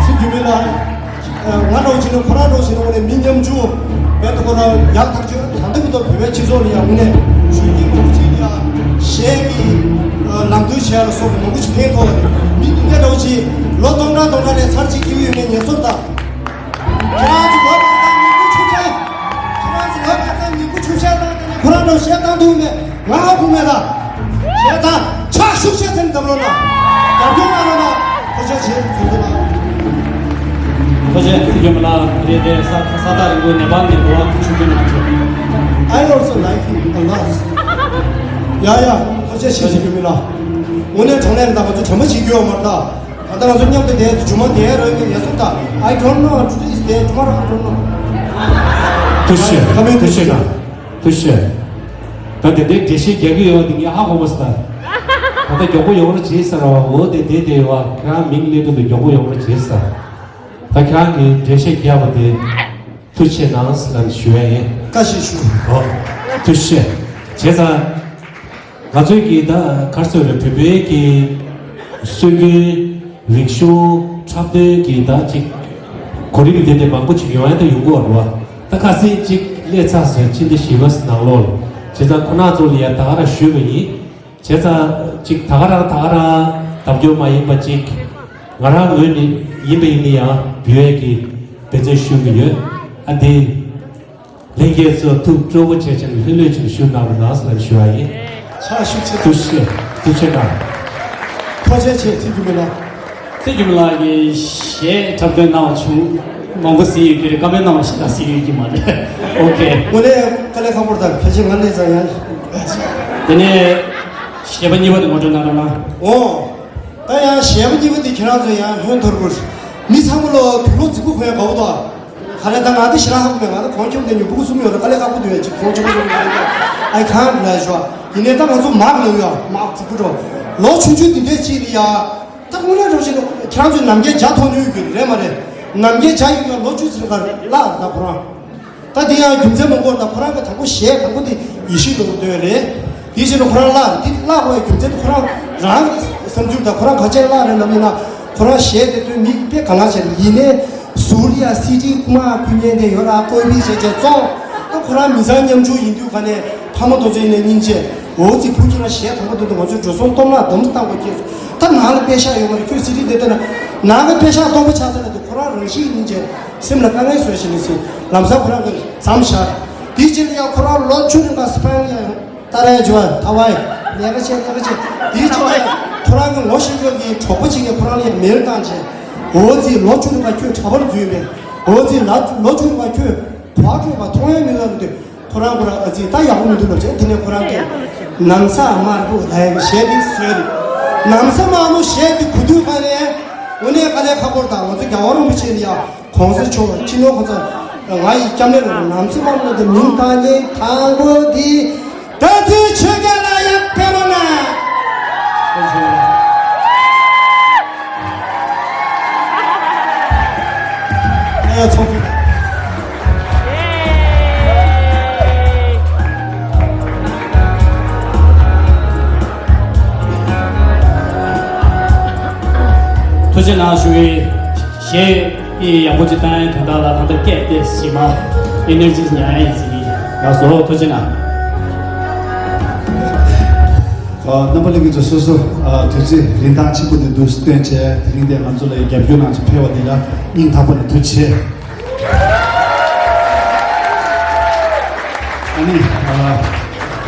ཚེ་སྒྱུ་མ་ལགས། ང་འདྲ་བོ་བྱས་ན་ཁོ་རང་འདྲ་བོ་བྱས་ན་དངོས་གནས་མི་ཉམ་ཆུང་བས་ད་ཁོ་རང་ཡག་ཐག་ཆོད་ད་ལྟ་བར་དུ་བོད་པའི་སྤྱི་ཚོགས་ལ་ཡང་དངོས་གནས་གཞོན་སྐྱེས་མང་པོ་ཅིག་ལ་གཞས་ཀྱི་ལམ་སྟོན་བྱས་ལ་སོགས་པ་མང་པོ་ཅིག་ཕན་ཐོགས་ལ་མི་འདི་འདྲ་བོ་ཅིག་ལོ་སྟོང་ཕྲག་སྟོང་ཕྲག་ལས་ཚར་གཅིག་སྐྱེས་ཡོད་མེད་ངེས་ཚོར་དང་། ཁྱེད་རང་ཚོ་ལོ་ག་ཚང་མི་བུ་ཆུང་ཆུང་། ཁྱེད་རང་ཚོ་ལོ་ག་ཚང་མི་བུ་ཆུང་ཆུང་དང་ཁོ་རང་འདྲ་བོ་གཞས་བཏང་འདུག་མེད། ང་ཧ་གོ་མེད་ད། བྱས་ཙང་ཕྱག་ཤུགས་ཆེ་ཚེ་རིང་བརྡབ་རོགས་གནང་། རྒྱབ་སྐྱོར་གནང་རོགས་གནང་། ཐུགས་རྗེ་ཆེ་ཚེ་རིང་ལགས། ཐུགས་རྗེ་ཆེ་ཚེ་རིང་ལགས། རེད་དེ་ས་ས་ཐག་རིང་པོ་ནེ་པཱལ་ནས་འགྲོ་བ་ཆུ་རྒྱུན་ནང་ཆོག I also like him a lot. ཡ་ཡ། ཐུགས་རྗེ་ཆེ་ཚེ་རིང་ལགས། དངོས་གནས་དྲང་གནས་ད་ང་ཚོ་དྲན་པ་བྱེད་རྒྱུ་ཡོད་མ་རེད་ད། ད་ལྟ་ང་ཚོ་མཉམ་དུ་བསྡད་དེ་ཇུ་མ་དེ་རོལ་གྱི་ཡ་སུ་ད། I don't know, today is day, tomorrow I don't know. ཐུགས་རྗེ་ཆེ། ཁ་མེད་ཐུགས་རྗེ་ཆེ་གནང་། ཐུགས་རྗེ་ཆེ། ད་དེ་འདྲའི་འགྲེལ་བཤད་རྒྱག་གི་ཡོད་པ་འདི་ངས་ཧ་གོ་མ་སོང་ད། ད་ལྟ་མགྱོགས་པོ་ཡོང་རོགས་བྱེད་ཟེར་བ་འོ་དེ་དེ་དེ་བ་ཁྱེད་རང་མིང་སླེབས་དུས་མགྱོགས་པོ་ཡོང་རོགས་བྱེད་ཟེར། ད་ཁྱེད་རང་གིས་འགྲེལ་བཤད་རྒྱག་པ་དེ་ཐུགས་རྗེ་ཆེ་གནང་ཟེར་ལབ་ནས་ཞུ་ཡ་ཡིན། བཀའ་བཞིན་ཞུ། ཨོ། ཐུགས་རྗེ་ཆེ། བྱས་ཙང་། ང་ཚོའི་གི་ད་ག་རེ་ཟེར་རེད། བོད་པའི་གི་སྲོལ་རྒྱུན་རིག་གཞུང་འཁྲབ་སྟོན་གྱི་ད་ཅིག་གོ་རིམ་དེ་འདྲ་མང་པོ་ཅིག་ཡོང་ཡ་ད་ཡོང་གི་ཡོད་རེད་བ། ད་ཁ་སང་ཅིག་ ཚར་ཟེར་ཕྱི་ཟླ་བཞི་པ་ནང་ལོགས་ལ་བྱས་ཙང་ཁོ་རང་ཚོ་ལ་ཡ་ད་ག་རང་ཞུས་པ་ཡིན། བྱས་ཙང་ཅིག་ད་ག་རང་ད་ག་རང་ལྡབ་སྐྱོར་མ་ཡིན་པ་ཅིག་ང་རང་ངོས་ནས་ཡིན་པ་ཡིན་ན་ཡང་འབུལ་ཡས་ཀྱི་འབད་བརྩོན་ཞུ་གི་ཡོད། ཨ་འདི། ལྷན་རྒྱས་ཚོ་ཐུགས་སྤྲོ་པོ་བྱས་ཀྱང་ལྷོད་ལྷོད་ཀྱང་བཞུགས་གནང་རོགས་གནང་ཟེར་ཞུ་བ་ཡིན། ཕྱག་ཤུགས་ཆེ། ཐུགས་རྗེ་ཆེ། ཐུགས་རྗེ་ཆེ། ཐུགས་རྗེ་ཆེ། ཚེ་རྒྱུན་མི་ལགས། ཚེ་རྒྱུན་མི་ལགས་ཀྱིས་གཞས་འཁྲབ་སྟོན་གནང་བ་བྱུང་། མང་པོ་གཟིགས་ཡོད་ཀྱི་རེད། བཀའ་མོལ་གནང་བ་ཞིག་ད་གཟིགས་ཡོད་ཀྱི་མ་རེད། ཨོ་ཁེ། དངོས་གནས་དཀའ་ལས་ཁག་པོ་རེད། ད་ཕལ་ཆེར་ང་ལས་ཙང་ཡང་། དེ་ནས་གཞས་པ་གཉིས་པ་དེ་ངོ་སྤྲོད་གནང་རོགས་གནང་། ཨོ། ད་ཡང་གཞས་པ་གཉིས་པ་དེ་ཁྱེད་རང་ཚོ་ཡང་ཧོན་ཐོར་པོ་རེད། མི་ཚང་མ་ལོ་དུག་ལོག་རྫིག་པོ་གོན་ཡ་དགའ་པོ་དང་། ག་རེ་ད་ང་དེ་ཞེ་དྲག་ཧ་གོ་མེད། ང་ད་གོང་ཁྱོད་དེ་ཉོ་སྤུ་གུ་གསུམ་ཡོད་རེད། དཀའ་ལས་ཁག་པོ་འདུག་ཡ་ཅིག་གོང་ཆེན་པོ་གསུམ་ཡོད་རེད། ཨའི་ཁང་ལ་ཞོ། ཡིན་ནའི་ད་ང་ཚོ་མར་ལ་ཡོད་ཡ་མར་རྫིག་པོ་འགྲོ། ལོ་ཆུང་ཆུང་འདི་འདྲས་ཅིག་ལ་ཡ། ད་དངོས་གནས་འགྲོ་བཞིན་ཁྱེད་རང་ཚོས་ནམ་རྒྱལ་རྒྱ་ཐོག་ནས་ཡོད་རྒྱུ་རེད་མ་རེད། ནམ་རྒྱལ་རྒྱ་ཡིན་ཡ་ལོ་བཅུ་ཚོད་ལ་བརླག་ད་ཁོ་རང་། ད་དེ་ཡང་རྒྱུ་མཚན་མང་པོ་ད་ཁོ་རང་གི་དང་པོ་གཞས་དང་པོ་དེ་ཡེ་ཤེས་ལོ་འདོན་རེད། དེ་བཞིན་དུ་ཁོ་རང་བརླག་དེ་བརླག་པའི་རྒྱུ་མཚན་དེ་ཁོ་རང་རང་གི་བསམ་ཚུལ་དང་ཁོ་རང་ག་ཅེ་བརླག་རེད་ལབ་ཡིན་ན། ཁོ་རང་གཞས་དེ་དོན་མི་དཔེ་ག་ལ་བྱས་ཡིན་ནའི་ཟུར་ཡ་སི་ཌི་རྐུ་མ་རྐུ་མཁན་དེ་ཡོད་ར་ཀོ་པི་བྱས་བྱས་བཙོང་། ད་ཁོ་རང་མི་ཚང་ཉམ་ཆུང་ཡིན་དུས་ག་ནས་ཕ་མ་དེ་ཚོ་ཡིན་ནའི་སྙིང་རྗེ། འོ་ཙི་བུ་ཁྱེད་རང་གཞས་དང་པོ་དེ་དུས་ང་ཚོའི་འགྲོ་སོང་སྟོང་ལ་འདམ་བཏང་དགོས་ཀྱི། ད་ནང་ལ་པེ་ཤག་ཡོད་མ་རེད། ཁྱོད་སི་ཌི་དེ་ལྟ་ན་ནང་གི་པེ་ཤག་སྟོང་པ་ཆགས་ཚར་ན་དེ་ཁོ་རང་རང་ཤི་སྙིང་རྗེ། སེམས་ལ་དཀའ་ངལ་བཟོས་ཤིག་ནི་ཟིན་ལམ་སང་ཁོ་རང་གིས་མཚམས་བཞག་དེའི་རྗེས་ལ་ཡང་ཁོ་རང་ལོ་བཅུ་རིང་ག་སི་པན་ཡང་ཏཱ་ར་ཇོ་ཐ་ཝའི་ལས་ཀ་བྱས་ལས་ཀ་བྱས། དེའི་རྗེས་ལ་ཡང་ཁོ་རང་གི་ངོ་ཤེས་ཀྱི་གྲོགས་པོ་ཅིག་གིས་ཁོ་རང་ལ་ཡང་མེལ་བཏང་བྱས། འོ་ཙི་ལོ་བཅུ་རིང་ག་ཁྱོད་གྲྭ་པར་འཛུལ་ཡོད་པས། འོ་ཙི་ལ་ལོ་བཅུ་རིང་ག་ཁྱོད་བག་གྲོས་པ་མཐོང་ཡ་མི་འདུག་ལབ་དུས། ཁོ་རང་ཁོ་རང་ཨ་ཙི་ད་ཡག་པོ་མི་འདུག་ལབ་བྱས། དེ་ནས་ཁོ་རང་གིས་ནམ་ས་དམར་པོ་ལ་ཡག་གཞས་འདི་བཟོས་རེད། ནམ་ས་དམར་པོ་གཞས་འདི་གོ་དུས་ག་ནས་དངོས་གནས་དཀའ་ལས་ཁག་པོ་དང་ང་ཚོ་རྒྱལ་བ་རིན་པོ་ཆེ་ལ་ཡ་གོང་ས་མཆོག་སྤྱི་ནོར་གོང་ས་ང་ཡི་སྐྱབས་གནས་ལ་ནམ་ས་དམར་པོ་འདི་མིང་བཏགས་ནས་དང་པོ་འདི་ད་ཚེ་ཆོས་རྒྱལ་ལ་ཡག་ཕེབས་རོགས་གནང་། ཨེ་ཚོགས་གཙོ། ཐུགས་རྗེ་གནང་ཞུ་བའི་གཞས་ཀྱི་ཡག་པོ་ཅིག་བཏང་ཡས་དོན་དག་ལ་ད་ལྟ་སྐད་དེ་ཞི་མ་ཨེ་ནར་ཇི་ཉར་ཡས་ཡིན་ཟེར་གྱི་ཡིན། ལགས་སོ། ཐུགས་རྗེ་གནང་། ཨ། རྣམ་པ་ལྷན་རྒྱས་ཚོ་སོ་སོ། ཨ། དུས་ཚོད་རིན་ཐང་ཆེན་པོ་འདི་འདུག་སྟོན་བྱས། དེ་རིང་འདི་ང་ཚོ་ལ་རྒྱབ་སྐྱོར་གནང་བྱས་ཕེབས་པ་འདི་ལ་སྙིང་ཐག་པ་ནས་ཐུགས་རྗེ་ཆེ། ཨ་ནི།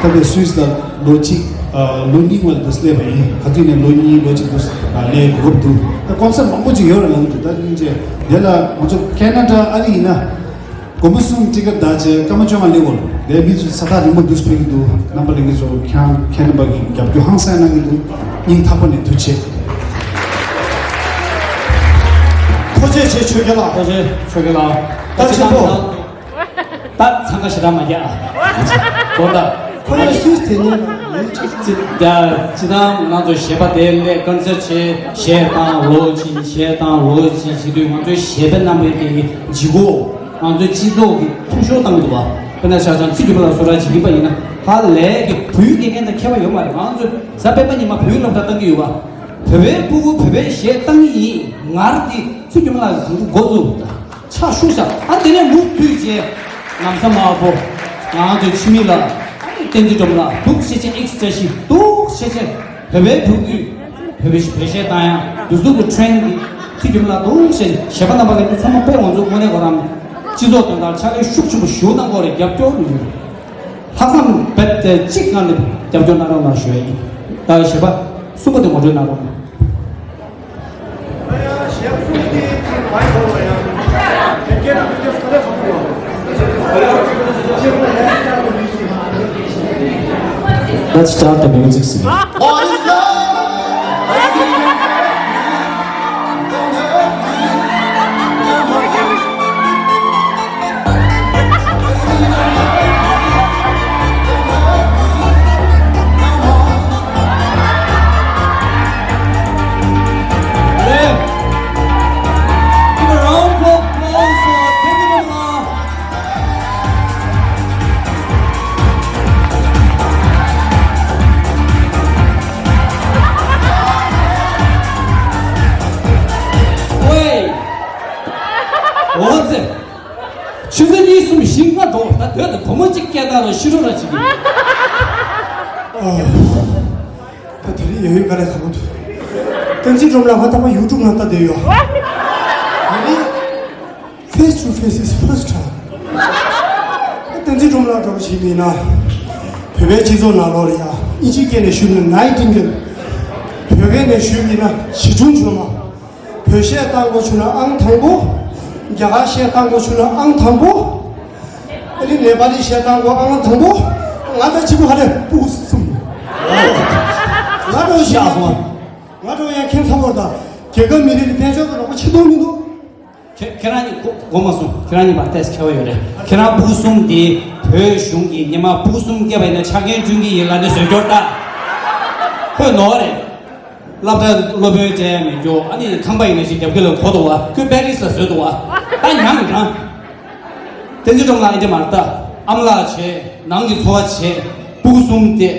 ཨ། ད་ལྟ་སུད་སི་ལ་ལོ་གཅིག་ཨ། ལོ་གཉིས་བར་དུ་སླེབས་པ་ཡིན། ག་དུས་ནས་ལོ་གཉིས་ལོ་གཅིག་དུ་ཨ། སླེབས་དགོས་འདུག་ད་སྐམ་ས་མང་པོ་ཅིག་ཡོད་རེད་ལབ་འདུག་ད་སྙིང་རྗེ། དེ་ལ་ང་ཚོ་ཁེ་ན་ཌ་ཨ་རི་ཡིན་ན། སྒོར་མོ་གསུམ་ཊི་ཀེ་ཊི་བདག་བྱས་སྐར་མ་བཅོ་ལྔ་སླེབས་འོང་། དེ་མི་ཚོ་ས་ཐག་རིང་པོ་འདུག་ཕེབས་ཀྱི་འདུག་རྣམ་པ་ལྷན་རྒྱས་ཚོ་ཁྱེད་རང་ཁེ་ན་ཌ་གི་རྒྱབ་སྐྱོར་ཧང་སང་གནང་གི་འདུག་སྙིང་ཐག་པ་ནས་ཐུགས་རྗེ་ཆེ། ཐུགས་རྗེ་ཆེ་ཆོས་རྒྱལ་ལགས། ཐུགས་རྗེ་ཆེ་ཆོས་རྒྱལ་ལགས། ད་ཆེན་པོ། ད་འཚང་ཁ་ཞེ་དྲག་མ་རྒྱག་ཨ། དགོངས་དག་ཁོ་ལ་སུས་དེ་ནས་ཡིན་ཅིག་ཅི། ད་སྤྱིར་བཏང་ང་ཚོ་གཞས་པ་དེ་སླེབས་ཀོན་སར་ཊི་བྱས། གཞས་བཏང་ལོ་གཅིག་གཞས་བཏང་ལོ་གཅིག་བྱེད་དུས་ང་ཚོའི་གཞས་པ་རྣམ་པའི་གི་ལྗིད་ཁོག་ང་ཚོའི་སྤྱི་ཚོགས་ཀྱི་འཐུས་ཤོར་བཏང་གི་འདུག་བ། དཔེར་ན་ཆ་ཚང་ཚེ་རྒྱུན་མ་ལགས་སོ་ར་བྱེད་ཀྱིན་པ་ཡིན་ན། ཧ་ལས་ཀྱི་བོད་ཡིག་སྐད་མཁན་དང་མཁས་པ་ཡོད་མ་རེད། ང་ཚོ་གཟའ་སྤེན་པ་ཉི་མ་བོད་ཡིག་སློབ་གྲྭ་བཏང་གི་ཡོད་བ། བོད་པའི་སྤུ་གུ་བོད་པའི་གཞས་བཏང་གི་ཡིན། ངར་དེ་ཚེ་རྒྱུན་མ་ལགས་འགོ་བཙུགས། ཕྱག་ཤུགས་བཞག་ཨ་དེ་ནས་མུ་མཐུད་བྱས། ནམ་ས་དམར་པོ། ང་ཚོའི་འཆི་མེད་ལགས། ཨ་ནི་བསྟན་འཛིན་སྒྲོལ་མ་ལགས། འདུག་བྱས་བྱས་ཨེག་སི་བཀྲ་ཤིས། འདུག་བྱས་བྱས་བོད་པའི་བོད་བརྒྱུད་བོད་པའི་བོད་གཞས་བཏང་ཡ་འདུག་ཟུག་གི་ཊི་རེན་འདི་ཚེ་རྒྱུན་མ་ལགས། འདུག་བྱས་གཞས་པ་རྣམ་པ་ལ་ཚང་མ་དཔེ་ང་ཚོ་དངོས་གནས་ཁོ་རང་སྤྱི་ཚོགས་དོན་དག་ཕྱག་ལས་ཤུགས་ཆེན་པོ་ཞེ་པོ་གནང་གི་རེད། རྒྱབ་སྐྱོར་ཡོད། ལྷག་བསམ་རྦད་དེ་གཅིག་ངང་ནས་རྒྱབ་སྐྱོར་གནང་རོགས་གནང་ཞུ་ཡ་ཡིན། ད་གཞས་པ་གསུམ་པ་དེ་ངོ་སྤྲོད་གནང་རོགས་གནང་། Let's start the music, sir. ཆུ་ཚོད་གཉིས་གསུམ་བཞི་ལྔ་འགྲོ། ད་སྡོད་དང་བུ་མོ་གཅིག་སྐད་བཏང་རོགས། ཤི་རོགས་ར་བྱེད་ཀྱི། ད་དེ་རིང་ཡོད་ཡོད་ག་ལས་ག་མོ་འདུག་བསྟན་འཛིན་སྒྲོལ་མ་ལགས་ང་ད་ལྟ་ཡུ་ཊུབ་ནང་ལྟ་བསྡད་ཡོད། ད་ནི་face to face is first time། བསྟན་འཛིན་སྒྲོལ་མ་ལགས་འདྲ་པོ་ཞིག་མིན་ན། བོད་པའི་སྤྱི་ཚོགས་ནང་ལོགས་ལ་ཡང་དབྱིན་ཇིའི་སྐད་ནས་ཞུས་ན་Nightingale། བོད་སྐད་ནས་ཞུས་པ་ཡིན་ན་བྱིས་སྒྲུང་བྱུང་མ། བོད་གཞས་བཏང་དགོས་བྱུང་ན་ཨང་དང་པོ། རྒྱ་གར་གཞས་བཏང་དགོས་བྱུང་ན་ཨང་དང་པོ། ཨ་ནི་ནེ་པ་ལི་གཞས་བཏང་དགོས་ཨང་དང་པོ། ང་ད་གཅིག་པུ་ཧ་ལས་པུ་གསུམ། ང་འགྲོ་ཤག་སོང་། ང་འགྲོ་ཡང་ཁྱེད་ཚང་མར་དང་རྒྱལ་ཁབ་མི་རིགས་ལ་དཔལ་འབྱོར་གྱི་རོགས་པ་ཆེ་མཐོང་མི་འདུག་ཁྱེད་ཁྱེད་རང་གཉིས་གོ་གོ་མ་སོང་། ཁྱེད་རང་གཉིས་པ་ཏེས་ཁྱད་པར་ཡོད་རེད། ཁྱེད་རང་པུ་གསུམ་དེ་བོད་གཞུང་གིས་ཉི་མ་པུ་གསུམ་བསྐྱལ་བ་ཡིན་ན་ཆ་རྐྱེན་བསྐྲུན་གྱི་ཡིན་ལབ་ནས་བཟོས་སྐྱོར་ལྟ། ཁོས་ནོར་རེད། སློབ་གྲྭ་སློབ་དཔོན་སྤྲད་ཡ་མེད་རྒྱུ། ཨ་ནི་ཁང་པ་ཡིན་ན་ཞིག་རྒྱབ་ཁྱི་ལ་གོ་འདུག་བ། ཁོས་པེ་རིས་ལ་བཟོས་འདུག་བ། ད་ཉང་ཉང་། བསྟན་འཛིན་སྒྲོལ་མ་ལགས་ཨེ་འདྲ་མ་རེད་ད། ཨམ་ལགས་བྱས། ནང་གི་འཚོ་བ་བྱས། པུ་གསུམ་སྟེ།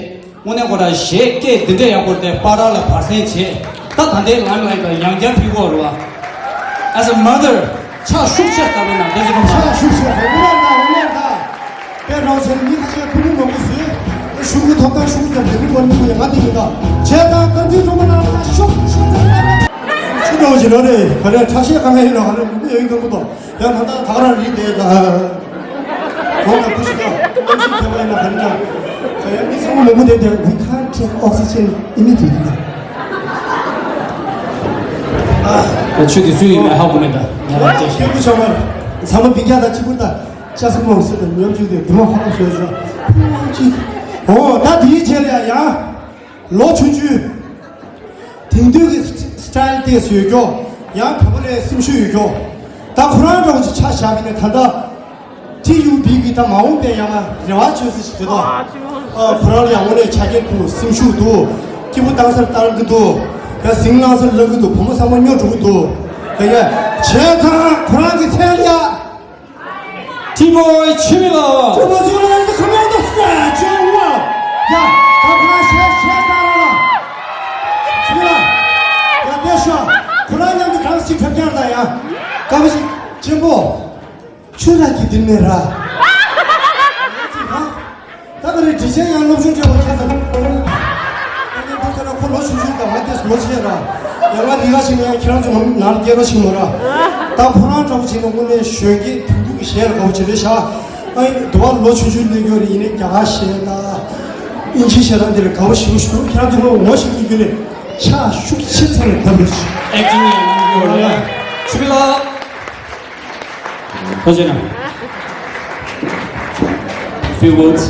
དངོས་གནས་ཁོ་རང་གཞས་སྐད་འདི་འདྲ་ཡག་པོ་རེད་དེ། པར་ལ་བར་གསེང་བྱས། ད་ད་ལྟའི་ལམ་ལ་ཡང་ཡང་བསྐྱར་ཕུལ་གོ་རེད་བ། As a mother། ཕྱག་ཤུགས་ཆེ་ལྟ་བུ་ན་བསྟན་འཛིན་སྒྲོལ་མ། ཕྱག་ཤུགས་ཆེ་རེད། དངོས་གནས་ད་དངོས་གནས་ད། དཔེ་རང་བྱས་ན་མི་ཁ་ཤས་ཕུ་ནུ་མང་པོ་ཟེར། ཤུ་གུ་ཐོབ་ཐང་ཤུ་གུ་ཀྱང་དེ་རིང་བར་མི་ཁོ་ཡང་ང་དེ་ཡིན་ད། བྱས་ཙང་བསྟན་འཛིན་སྒྲོལ་མ་ལགས་ཕྱག་ཤུགས་ཆེ་ལྟ་བུ། ཆུ་འདྲ་བོ་ཞིག་ལོ་རེད། ག་རེ་ཁྲག་ཤེད་གང་ག་ཡིན་ལ་ག་རེ་མི་ཡོད་མཁན་པོ་དང་། ཡང་ད་ལྟ་ད་ག་རང་རིག་བསྡད་ད། གོང་ལ་ཁུ་ཤི་ད་ཁུ་ཤི་ཐེ་བ་ཡིན་ན་ག་རེ་ད། ད་ཡང་མི་ཚང་མ་མང་པོ་བསྡད་དེ། We can't take oxygen immediately། ད་ཆུ་དེ་སུ་ཡིན་ན་ཧ་གོ་མེད་ད། ང་རང་ཅག་ཤི། ཁྱེད་ཚང་མ་ཚང་མ་བི་རྒྱ་དང་གཅིག་པུ་ད་ཅག་སུ་མང་སུ་དང་མཉམ་བཅུག་དེ་དུ་མ་ཧ་གོ་བཟོས་བྱུང་། ཨོ་ད་དེའི་རྗེས་ལ་ཡང་། ལོ་ཆུང་ཆུང་། དེང་དུས་ཀྱི་སི་ཊའིལ་ཏོག་ཙམ་ཡོད་ཀྱོག་ཡང་བོད་པ་ལས་སེམས་ཤུགས་ཡོད་ཀྱོག་ད་ཁོ་རང་འདྲ་བོ་ཅིག་ཆ་བཞག་པ་ཡིན་ན་ད་ལྟ་ཊི་ཡུ་བི་གི་ད་མ་འོངས་པའི་ཡང་ན་རེ་བ་བཅོལ་ས་ཞིག་རེད་དོ། ཨ་ཁོ་རང་ལ་ཡང་དངོས་གནས་ཆ་རྐྱེན་འདུག་སེམས་ཤུགས་འདུག་སྐྱིད་པོ་བཏང་སར་བཏང་གི་འདུག་ཡང་ཟིང་ལངས་སར་ལངས་གི་འདུག་བུ་མོ་ཚང་མ་སྨྱོ་འགྲོ་གི་འདུག་ཡ་ཡ། བྱས་ཙང་ཁོ་རང་གི་མཚན་ལ་ཡ། ཊི་མོ་ཆི་མི་ལ། ཊི་མོ་ཆི་མི་ལ། ཁ་མེད་ད་སྐད་ཅོ་བ། ཡ། ད་ཁོ་རང་ཤེས་ཤེས་ད་ར་ལ། ཆི་མི་ལ། ཡ་དེ་ཤོ། ཁོ་རང་མཉམ་དུ་གང་ཞིག་ཁྲབ་ཀྱང་ད་ཡ། ཀ་བ་ཞིག་ཆེན་པོ། ཆུ་ར་གི་དིན་མེ་ར། ད་ག་རེ་འདྲི་ཆེན་ཡང་སློབ་སྦྱོང་སྤྲད་པ་ཁྱད་མཚར། ཨ་ནི་ཁོ་ཚོ་ལ་ཁོ་ལོ་ཆུང་ཆུང་དང་ང་དེ་ལོ་ཆེ་ར། ཡང་ང་རི་ག་ཞིག་ན་ཡང་ཁྱེད་རང་ཚོ་ནང་ལ་སྐྱེས་རོགས་ཞིག་མོ་ར། ད་ཁོ་རང་འདྲ་བོ་བྱས་ན་དངོས་གནས་གཞོན་སྐྱེས་དུང་དུ་གི་གཞས་ལ་དགའ་བོ་བྱེད་རེད་ཤག་ཨ་ནི་དུ་བ་ལོ་ཆུང་ཆུང་སླེབས་ཡོད་རེད། ཡིན་ནའི་རྒྱ་གར་གཞས་དང་། དབྱིན་ཇི་གཞས་དང་དེ་ལ་དགའ་བོ་ཞེ་པོ་ཞིག་འདུག་ཁྱེད་རང་ཚོ་ངོ་ངོ་ཤེས་ཀྱི་ཡོད་རེད། ཕྱག་ཤུགས་ཆེ་ཚང་ནས་འཐབ་རེད། ཨེག་ཊིང་ཡང་གནང་གི་ཡོད་རེད། ཆུ་ལ། ཁོ་ཅེ་ན། Few words.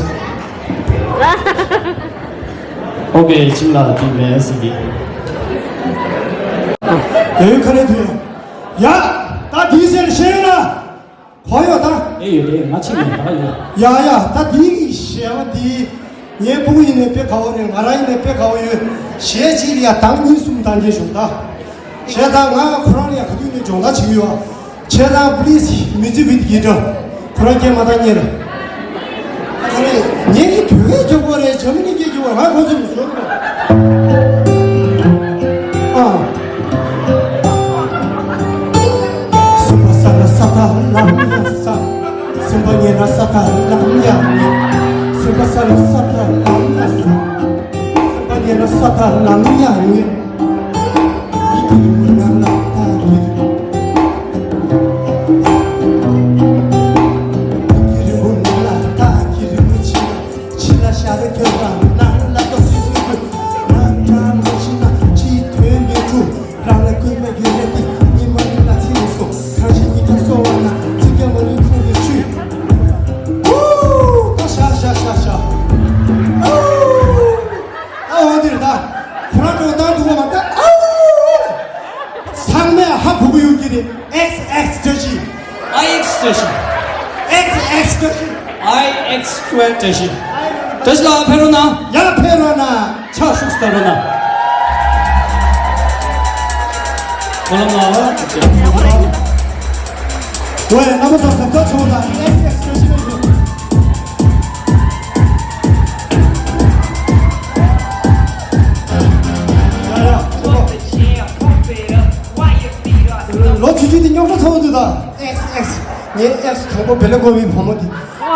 Okay, ཁྱིམ་ལ་དེ་མེད་ཟེར་གི། ཡ་ཡོད་ཁ་ལས་དུ་ཡ། ཡ། ད་དེའི་ཟེར་ཤེས་ཡོད་ན། གོ་ཡོད་ད། ཨེ་ཡོད་དེ་ང་ཕྱིན་ནས་ད་ཡོད། ཡ་ཡ། ད་དེའི་གི་ཞེས་པ་དེ། ངའི་ཕྲུ་གུ་ཡིན་ནའི་དཔེ་དགའ་བོ་རེད། ང་རང་ཡིན་ནའི་དཔེ་དགའ་བོ་ཡོད། གཞས་གཅིག་ལ་ཡ་གདངས་གཉིས་གསུམ་གཏང་རྒྱུ་བྱུང་ད། བྱས་ཙང་ང་ཁོ་རང་ལ་ཡ་ག་དུས་ནས་སྦྱོང་བརྡར་བྱེད་ཀྱི་ཡོད། བྱས་ཙང་please music with guitar། ཁོ་རང་སྐད་མ་བཏང་ཉེར། ཨ་ཁ་རེད། ངེད་ཀྱི་བོད་སྐད་སྐྱོ་པོ་རེད། འཇར་མ་ནི་སྐད་སྐྱོ་པོ་རེད། ང་ཁོ་ཚོ་མི་ཤོར་གོ་ཨ། སེམས་པ་ས་ལ་ས་ད་ལམ་ཡ་ས། སེམས་པ་ཉེ་ན་ས་ད་ལམ་ཡ་ཉེ། སེམས་པ་ས་ལ་ས་ད་ལམ་ཡ་ས། སེམས་པ་ཉེ་ན་ས་ད་ལམ་ཡ་ཉེ། ཨ་འོ་འདིར་ད། ཁོ་རང་ཁྲོ་བཏང་འདུག་པ་མ་ད། ཨའུ། ཚང་མས་ཧ་གོ་གི་ཡོད་ཀྱི་རེད། ཨེགས་ཨེགས་བཀྲ་ཤིས། ཨའི་ཨེགས་བཀྲ་ཤིས། ཨེགས་ཨེགས་བཀྲ་ཤིས། ཨའི་ཨེགས་བཀྲ་ཤིས། བཀྲ་ཤིས་ལགས་ཕེབས་རོགས་གནང་། ཡ་ཕེབས་རོགས་གནང་། ཕྱག་ཤུགས་སྟོན་རོགས་གནང་། སྨོན་ལམ་གནང་། ཝེ་རྣམ་པ་ཚོ་གཟབ་གཟབ་བྱུང་ད། ཨེགས་ཨེགས་བཀྲ་ཤིས་ལགས། ལོ་ཆུང་ཆུང་དེ་རྙོག་དྲ་ཚ་བོ་འདུག་ད། ཨེགས་ཨེགས། ངའི་ཨེག་སི་དང་པོ་བེ་ལ་ཀོ་བི་བུ་མོ་དེ།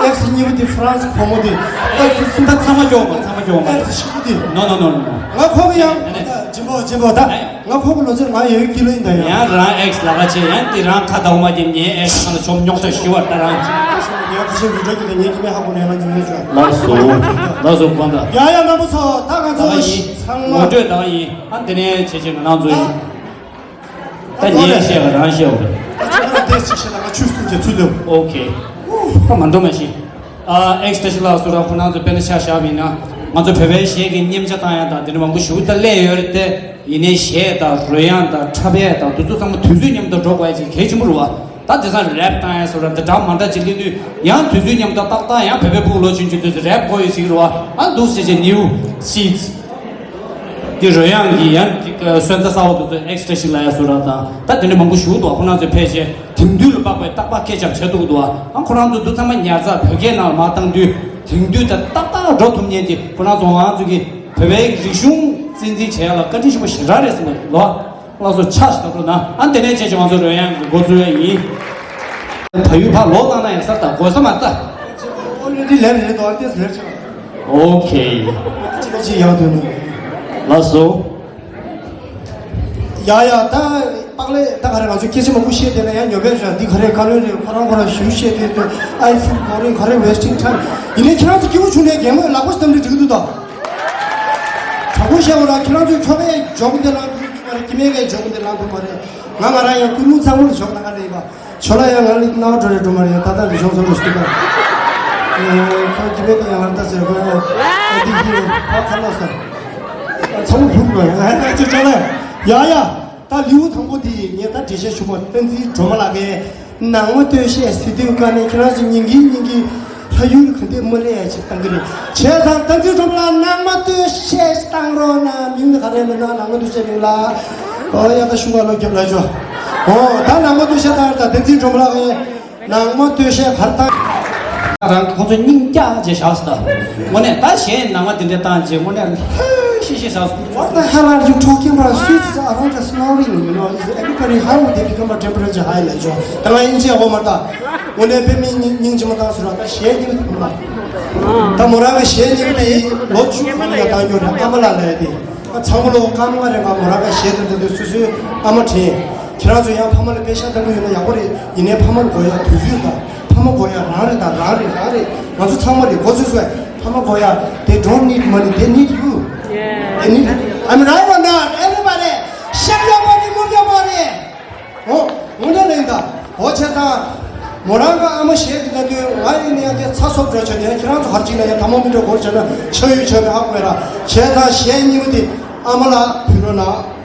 ཨེག་སི་གཉིས་པ་དེ་ཧྥ་རན་སི་བུ་མོ་དེ། ཨེག་སི་གསུམ་པ་ཚང་མ་སྐྱོ་བ། ཚང་མ་སྐྱོ་བ། ཨེག་སི་བཞི་པ་དེ། No, no, no, no, no. ང་ཁོ་གི་ཡང་། ནས་ནས། ཇིམ་པོ་ཇིམ་པོ་ད། ང་ཁོ་གི་ལོ་ཚོད་ང་ཡོད་ཀི་ལོ་ཡིན་ད་ཡང་། ཡང་རང་ཨེག་སི་ལ་ཁ་ཆེ་ཡང་དེ་རང་ཁ་ད་འོ་མ་དེ་ངའི་ཨེག་སི་ཁ་ལ་ཆོམ་རྙོག་དྲ་ཞི་བ་ད་རང་། ཡང་ཁ་ཤས་རུ་འདྲ་གི་ད་ངའི་ཀི་མེད་ཧ་གོ་ནས་ང་ཇིམ་པོ་ཆོ། ལགས་སོ། ལགས་སོ་དགོན་བདག་ཡ་ཡ་རྣམ་པ་ཚོ། ད་ང་ད་ཚོ་ག་ཡིན། ཚང་མ། ངོ་སྤྲོད་ད་ག་ཡིན། ཨ་འདི་ནས་བྱེད་བྱེད་ང་རང་ཚོ་ཡིན། ད་ངས་བཤད་པ་རང་བཤད་འོ་རེད། ཨ་ཅོ་ཁ་དེ་ཅིག་བཤད་ན་ང་ཆུ་སྲུང་གི་ཚུལ་ལེབ། ཨོ་ཁེ། ད་མ་འགྲོ་མ་ཤི། ཨ་ཨེག་སི་ཏེ་ཤི་ལགས་སུ་ར་ཁོ་རང་ཚོ་དཔེར་ན་ཆ་བཞག་པ་ཡིན་ན། ང་ཚོ་བོད་པའི་གཞས་ཀྱི་མཉེན་ཆ་བཏང་ཡ་དང་དེ་འདྲ་མང་པོ་ཞིག་ད་སླེབས་ཡོད་རེད་དེ། ཡིན་ནའི་གཞས་དང་རོལ་དབྱངས་དང་འཁྲབ་ཡས་དང་དེ་ཚོ་ཚང་མ་དུས་ཚོད་མཉམ་དུ་འགྲོ་དགོས་ཡ་ཅིག་གལ་ཆེན་པོ་རེད་བ། ད་དེང་སང་རེབ་བཏང་ཡ་སུ་ར་འདི་འདྲ་མ་འདྲ་ཅིག་སླེབས་དུས་ཡང་དུས་ཚོད་མཉམ་དུ་ཏག་ཏག་ཡང་བོད་པའི་ཕྲུ་གུ་ལོ་ཆུང་ཆུང་དེ་ཚོ་རེབ་དགོས་ཡོད་ཟེར་གི་རེད་བ། ཨ་འདུག་སེ་བྱས་ནིའུ་སིཌ། དེ་རོལ་དབྱངས་ཀྱི་ཡང་ཅིག་སོན་རྩ་གསར་པ་དེ་ཚོ་ཨེག་སི་ཏེ་ཤི་ལབ་ཡ་སུ་ར་དང་ད་དེ་འདྲ་མང་པོ་ཞིག་འདུག་ཁོ་རང་ཚོས་ཕལ་ཆེར་དེང་དུས་ལ་དཔག་པའི་རྟག་པར་སྐད་ཆ་བྱེད་ཐུབ་ཀྱི་འདུག་ཨ་ཁོ་རང་ཚོ་འདི་ཚང་མ་ཉར་ཚགས་བོད་སྐད་ནང་ལ་མར་བཏང་དུས་དེང་དུས་དང་ཏག་ཏག་འགྲོ་ཐུབ་མཁན་དེ་ཁོ་རང་ཚོ་ང་ཚོ་གི་བོད་པའི་རིག་གཞུང་གཙོ་འཛིན་བྱེད་ཡ་ལ་བཀའ་དྲིན་ཆེན་པོ་ཞེ་དྲག་རེད་བསམ་གི་ལོ། ལགས་སོ། ཆ་ཞིག་ད་འགྲོ་ན་ཨ་འདི་ནས་བྱས་ཀྱི་ང་ཚོ་རོལ་དབྱངས་ཀྱི་འགོ་འཛུགས་ཡ་ཡིན། ད་ཡུལ་ཕར་ལོག་བཏང་ན་ཡང་སར་ད་དགོས་ས་མ་རེད་ད། ཨོ་ལེ་ཌི་ལེབ་རེད་དོ། ཨ་ཏེས་ལེབ་ཆོག་ཨོ་ཁེ། ཅི་ལ་ཅི་ཡག་དོན་ནོ། ལགས་སོ། ཡ་ཡ་ད་པག་ལེ་ད་ག་རེ་ང་ཚོ་སྐད་ཆ་མང་པོ་བཤད་དེ་ན་ཡང་ཉོ་བས་ར་འདི་ག་རེ་བཀའ་བློན་རེད། ཁོ་རང་ཁོ་རང་ཞུ་བཤད་དེ་དེ་ཨའི་ཕིལ་བོ་རིང་ག་རེ་ཝེ་སི་ཊིང་ཊའིམ། ཡིན་ནའི་ཁྱེད་རང་ཚོ་སྐྱིད་པོ་བྱུང་ནས་རྒན་མོས་ལག་པ་ཞིག་བསྡམས་ནས་འགྲིག་གི་འདུག་ད། དྲང་པོ་བཤད་པ་ར་ཁྱེད་རང་ཚོས་ཁྱོ་གའི་ཇོག་འདི་ལངས་ཐུབ་ཀྱི་མ་རེད། ཀི་མེ་གའི་ཇོག་འདི་ལངས་ཐུབ་མ་རེད། ང་ང་རང་ཡང་ཀུན་སློང་ཚང་མ་ལ་ཇོག་ལངས་ཀ་ལས་ཡིན་པ། ཁྱོད་ལ་ཡང་ང་ལ་སྣང་བ་འགྲོ་རེ་འགྲོ་མ་རེད། ད་ལྟ་འདི་ཤོང་སོང་ལ་ཞུ་ག་ཁོ་ཀི་མེ་ག་ཡང་ལངས་ད་ཟེར་གོ་ཡ་ཨ་འདི་ཞུ་ཁ་ཁ་ལོ་ས་ཚང་མ་ཕུག་གོ་ཡ་ཅི་ཅི་ལ་ཡ་ཡ། ད་ལེའུ་དང་པོ་འདི་ངས་ད་འགྲེལ་བཤད་ཞུ་བ། བསྟན་འཛིན་སྒྲོལ་མ་ལགས་ཀྱིས་ནང་མ་སྟོད་གཞས་ཟེར་དུས་ཀ་ནས་ཁྱེད་རང་ཚོ་ཉིན་གིས་ཉིན་གྱི་ལྷ་ཡུལ་ག་འདྲས་མི་ལས་ཡ་ཞིག་བཏང་གི་རེད། བྱས་ཙང་བསྟན་འཛིན་སྒྲོལ་མ་ལགས་ནང་མ་སྟོད་གཞས་ཞིག་བཏང་རོགས་གནང་། མིང་ནི་ག་རེ་མིན་ན་ནང་མ་སྟོད་གཞས་མིང་ལ། ཨོ་ཡ་ད་ཤུ་ག་ལོ་རྒྱབ་ལ་ཅོ། ཨོ་ད་ནང་མ་སྟོད་གཞས་བཏང་རེད། ད་བསྟན་འཛིན་སྒྲོལ་མ་ལགས་ཀྱིས། ནང་མ་སྟོད་གཞས་གར་བཏང་། རང་ཁོང་ཚོ་སྙིང་བཀྱག་ཅེས་བཞག་སྟ། དངོས་གནས་ད་གཞས་ནང་མ་དེ་འདྲ་བཏང་རྗེས་དངོས་གནས་ཧེ་ཤི་ཤི་བཞག་སྟ། What the hell are you talking about? Sweets are around us snoring, you know, is everybody, how would they become a temperature high like so? ད་ང་ཡིན་ཅེས་འོ་མ་ད། དངོས་གནས་དཔེ་མི་སྙིང་རྗེ་མ་བཏང་ཟེར་བ་ད་གཞས་སྙིང་དུ་མ། ད་མོ་རང་གི་གཞས་སྙིང་དེ་ལོ་བཅུ་གོང་ལ་བཏང་རྒྱུ་རེད། ཨ་མ་ལགས་ལས་དེ། ཚང་མ་ལོ་སྐར་མ་རེ་མ་མོ་རང་ག་གཞས་དེ་འདྲ་དུ་སོ་སོའི་ཨ་མ་དྲན། ཁྱེད་རང་ཚོ་ཡང་ཕ་མ་ལ་པེ་ཤ་ལྟ་གི་ཡོད་ན་ཡག་པོ་རེད། ཡིན་ནའི་ཕ་མ་དགོས་ཡ་དུས་ཚོད་དང་ཕ་མ་དགོས་ཡ་རང་རེད་དང་རང་རེད་རང་རེད། ང་ཚོ་ཚང་མ་རེད། གོ་ཚོད་སོས་ཕ་མ་དགོས་ཡ། They don't need money, they need you. They need you. I'm right or not? Everybody, shake your body, move your body. ཨོ། དངོས་གནས་ལེགས་ད། ཨོ་བྱས་ཙང་། མོ་རང་གི་ཨ་མ་གཞས་འདི་ལྟ་དུས་ང་ཡིན་ན་ཡང་དེ་ཚ་སོབ་འགྲོ་བྱས་ནས་ཁྱེད་རང་ཚོ་ཧར་ཅིག་ན་ཡང་དམ་མོ་མི་འགྲོ་སྐོར་བྱས་ན་ཆ་ཡོད་ཆ་མེད་ཧ་གོ་མེད་ར། བྱས་ཙང་གཞས་གཉིས་པ་དེ་ཨ་མ་ལ་ཕུལ་རོགས་གནང་།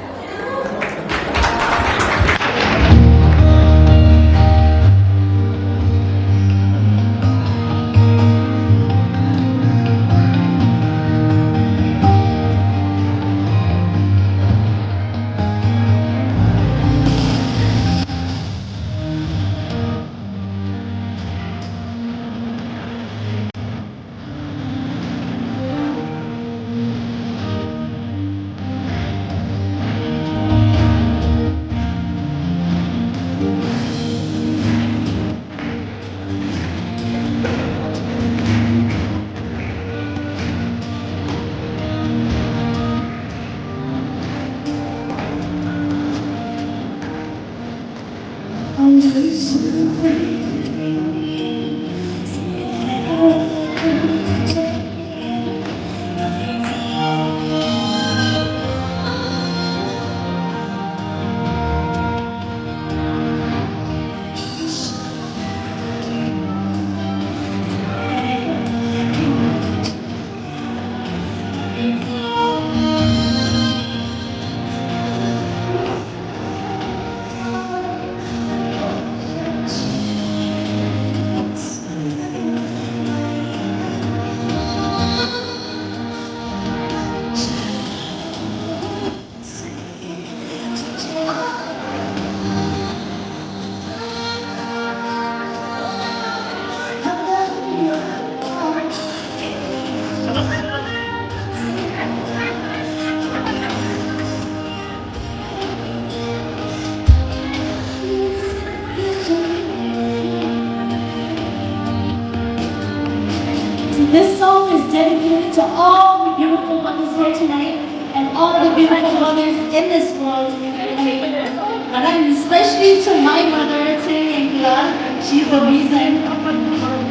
This song is dedicated to all the beautiful mothers here tonight and all the beautiful mothers in this world. And especially to my mother, Tsering Yingkala. She's the reason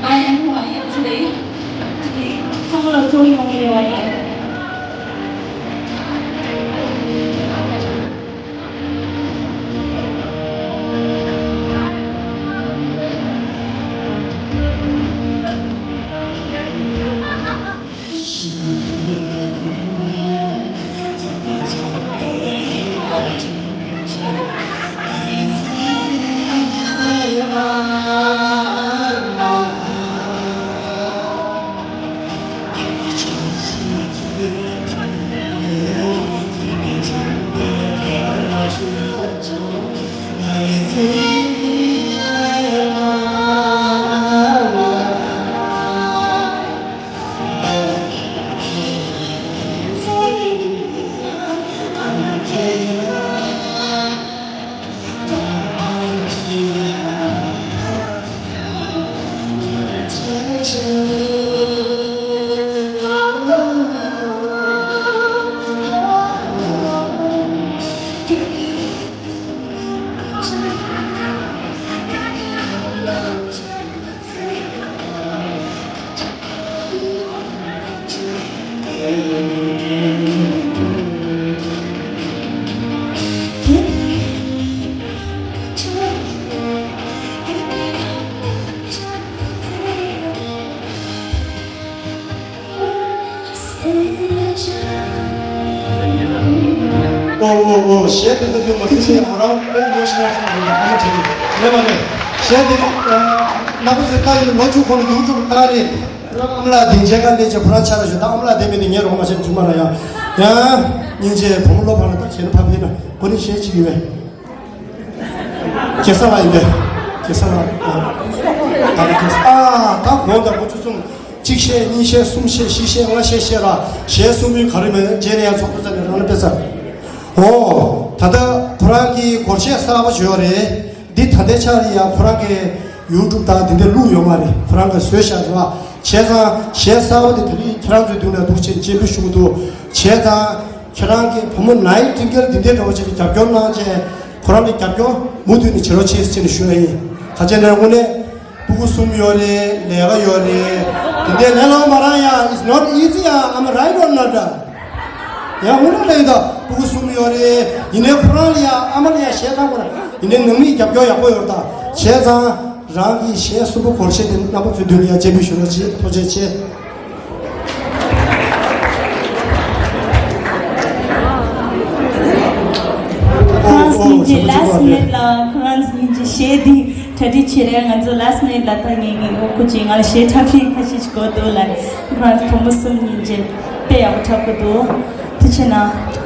I am who I am today. ཨོ་ཨོ་ཨོ། གཞས་དེ་ལྟ་དུས་མ་ཟིན་ནས་ཁོ་རང་དཔེ་ཉོ་ཤེས་ན་ཁོང་གི་ཨ་མ་དྲན་གི་རེད་མ་རེད། གཞས་དེ་ནག་པོ་ཟེར་ཁ་ཡིན་ལོ་བཅུ་གོང་ལ་ཉུང་ཆུང་ཁ་རེད། ཁོ་རང་ཨ་མ་ལགས་དེ་མཇལ་ཁ་སླེབས་རྗེས་ཁོ་རང་ཆ་ལ་ཞོག་ད་ཨ་མ་ལགས་དེ་མིན་ནས་ངས་རོགས་མ་བྱས་ན་ཐུག་མ་ར་ཡ། ཡ། སྙིང་རྗེ་བུ་མོ་བློ་ཕམ་ལ་ད་བྱས་ན་ཕ་ཕི་ན་ཁོ་ནི་གཞས་གཅིག་ཡོད་པས། གེ་སར་ལགས་ཡིན་པས། གེ་སར་ལགས། ཨ། ད་གེ་སར། ཨ། ད་གོང་དང་ལོ་བཅུ་གསུམ། གཅིག་བཤད་གཉིས་བཤད་གསུམ་བཤད་བཞི་བཤད་ལྔ་བཤད་བཤད་ལ་གཞས་གསུང་མུས་ག་རེ་མེད་རྗེས་ནས་ཡང་ཚོགས་གཙོ་རྩ་ནས་རང་ལ་དཔེ་ཚར། ཨོ། ད་ལྟ་ཁོ་རང་གི་སྒོར་གཞས་གསར་པ་བྱོས་རེད། འདི་ད་ལྟའི་ཆར་ཡང་ཁོ་རང་གི་ཡུ་ཊུབ་དང་འདི་འདྲ་བླུགས་ཡོད་མ་རེད། ཁོ་རང་གིས་བཟོས་བཞག་རེད་བ། བྱས་ཙང་གཞས་གསར་པ་འདི་ད་རེས་ཁྱེད་རང་ཚོའི་མདུན་ལ་འདུག་ཅེས་སྤྱན་འབུལ་ཞུ་གི་འདུག་བྱས་ཙང་ཁྱེད་རང་གི་བུ་མོ་ནའི་ཊིང་གེལ་འདི་འདྲའི་འདྲ་བོ་ཅིག་གིས་རྒྱབ་སྐྱོར་གནང་བྱས། ཁོ་རང་གི་རྒྱབ་སྐྱོར་མུ་མཐུད་ནས་བྱེད་རོགས་བྱེད་ཟེར་ནས་ཞུ་ཡ་ཡིན། ག་ཅི་ནས་དངོས་གནས་ཕྲུ་གུ་གསུམ་ཡོད་རེད། ལས་ཀ་ཡོད་རེད། དེ་འདྲའི་ལས་སླ་པོ་མ་རེད་ཡ། It's not easy ཡ། Am I right or not? ཡ་དངོས་གནས་ལས་ཡིན་ད། ཕྲུ་གུ་གསུམ་ཡོད་རེད། ཡིན་ནའི་ཁོ་རང་ལ་ཡ་ཨ་མ་ལ་ཡ་གཞས་བཏང་དགོས་ར། ཡིན་ནའི་ནང་མིས་རྒྱབ་སྐྱོར་ཡག་པོ་ཡོད་རེད་ད། བྱས་ཙང་རང་གི་གཞས་གསུམ་པོ་སྒོར་གཞས་དེ་རྣམ་པ་ཚོའི་མདུན་ལ་ཡ་སྤྱན་འབུལ་ཞུ་རོགས་བྱེད། ཐུགས་རྗེ་ཆེ། ཁོ་རང་སྙིང་རྗེ། ལ་སི་མེད་ལ་ཁོ་རང་སྙིང་རྗེ། གཞས་འདི་གྲ་སྒྲིག་བྱེད་རེད། ང་ཚོ་ལ་སི་མེད་ལ་ད་ངེད་ཀྱི་འོ་ཁུ་ཅིག་ང་ལ་གཞས་འཁྲབ་མཁན་ཁ་ཤས་ཤིག་དགོས་འདུག་ལ། ཁོ་རང་ཚོ་བུ་མོ་གསུམ་སྙིང་རྗེ། དཔེ་ཡག་པོ་འཁྲབ་ཀྱི་འདུག་ཐུགས་རྗེ་གནང་།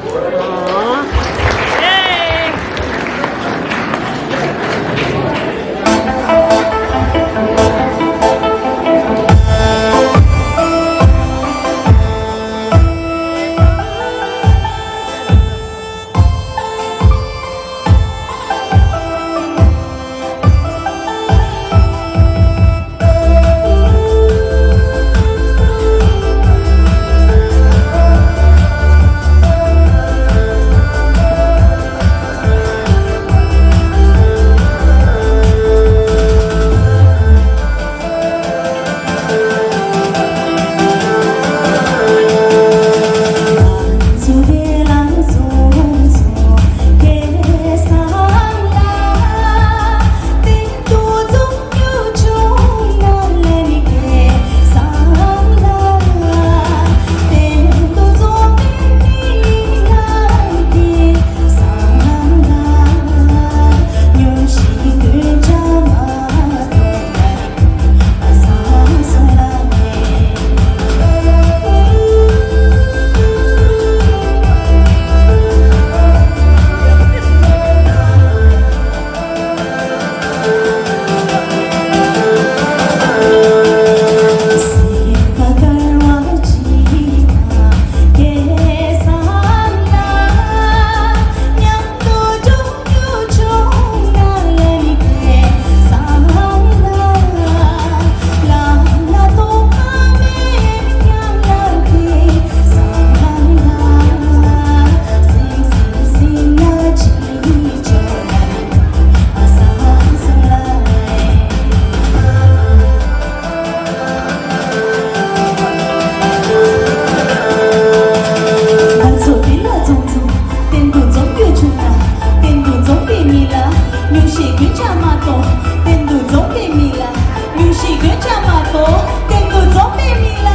སྟེང་དུ་འཛོམས་པའི་མི་ལ་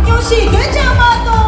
སྙུང་གཞི་གདོས་བཅག་མ་གཏོང་།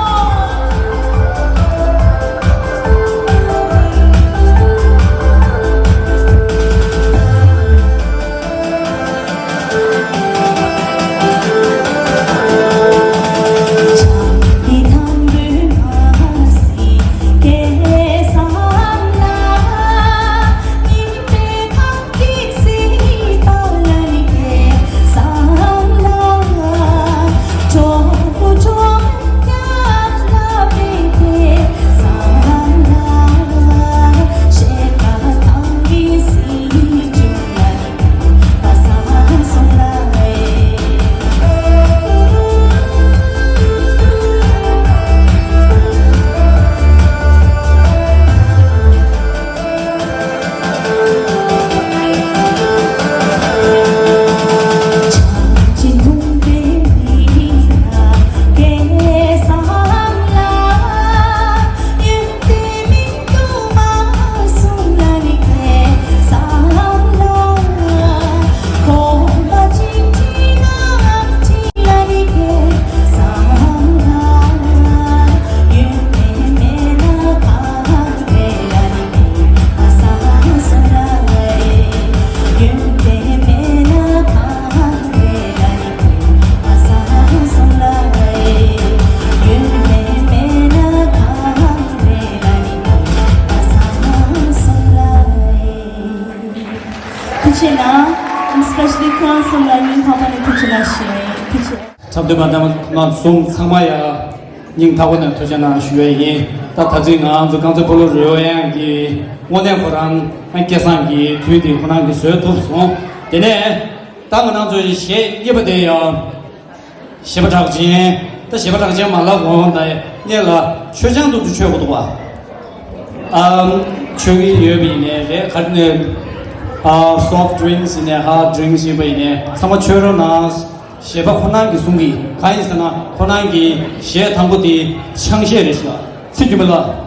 ཐུགས་རྗེ་གནང་། Specially ཁོང་གསུམ་ལ་སྙིང་ཐག་པ་ནས་ཐུགས་རྗེ་གནང་ཞུ་ཡ་ཡིན། ཐུགས་རྗེ། འཁྲབ་སྟོན་པ་རྣམ་པ་གསུམ་ཚང་མ་ཡ་སྙིང་ཐག་པ་ནས་ཐུགས་རྗེ་གནང་ཞུ་ཡ་ཡིན། ད་ད་ཅི་ང་ཚོ་རྐང་རྩེད་སྤོ་ལོ་རོལ་དབྱངས་ཀྱི་དངོས་གནས་ཁོ་རང་སྐལ་བཟང་གི་དུས་དེ་ཁོ་རང་གིས་བཟོས་ཐུབ་སོང་། དེ་ནས་ད་ང་རང་ཚོ་གཞས་གཉིས་པ་དེ་ཡང་གཞས་པ་གྲགས་ཅན། ད་གཞས་པ་གྲགས་ཅན་མ་ལབ་གོང་ད་སྔོན་ལ་མཆོད་ཆང་དུ་མཆོད་དགོས་འདུག་བ། ཨམ། མཆོད་ཀྱི་ཡོད་པ་ཡིན་ནའི་རེད། ག་ནས་ཨ། soft drinks ཡིན་ནའི་hard drinks ཡིན་པ་ཡིན་ནའི་ཚང་མ་མཆོད་རོགས་གནང་། གཞས་པ་ཁོ་རང་གིས་གསུང་གི། གང་ཡིན་ཟེར་ན་ཁོ་རང་གི་གཞས་དང་པོ་དེ་ཆང་གཞས་རེད་ཤག་ཚེ་སྒྱུ་མ་ལགས།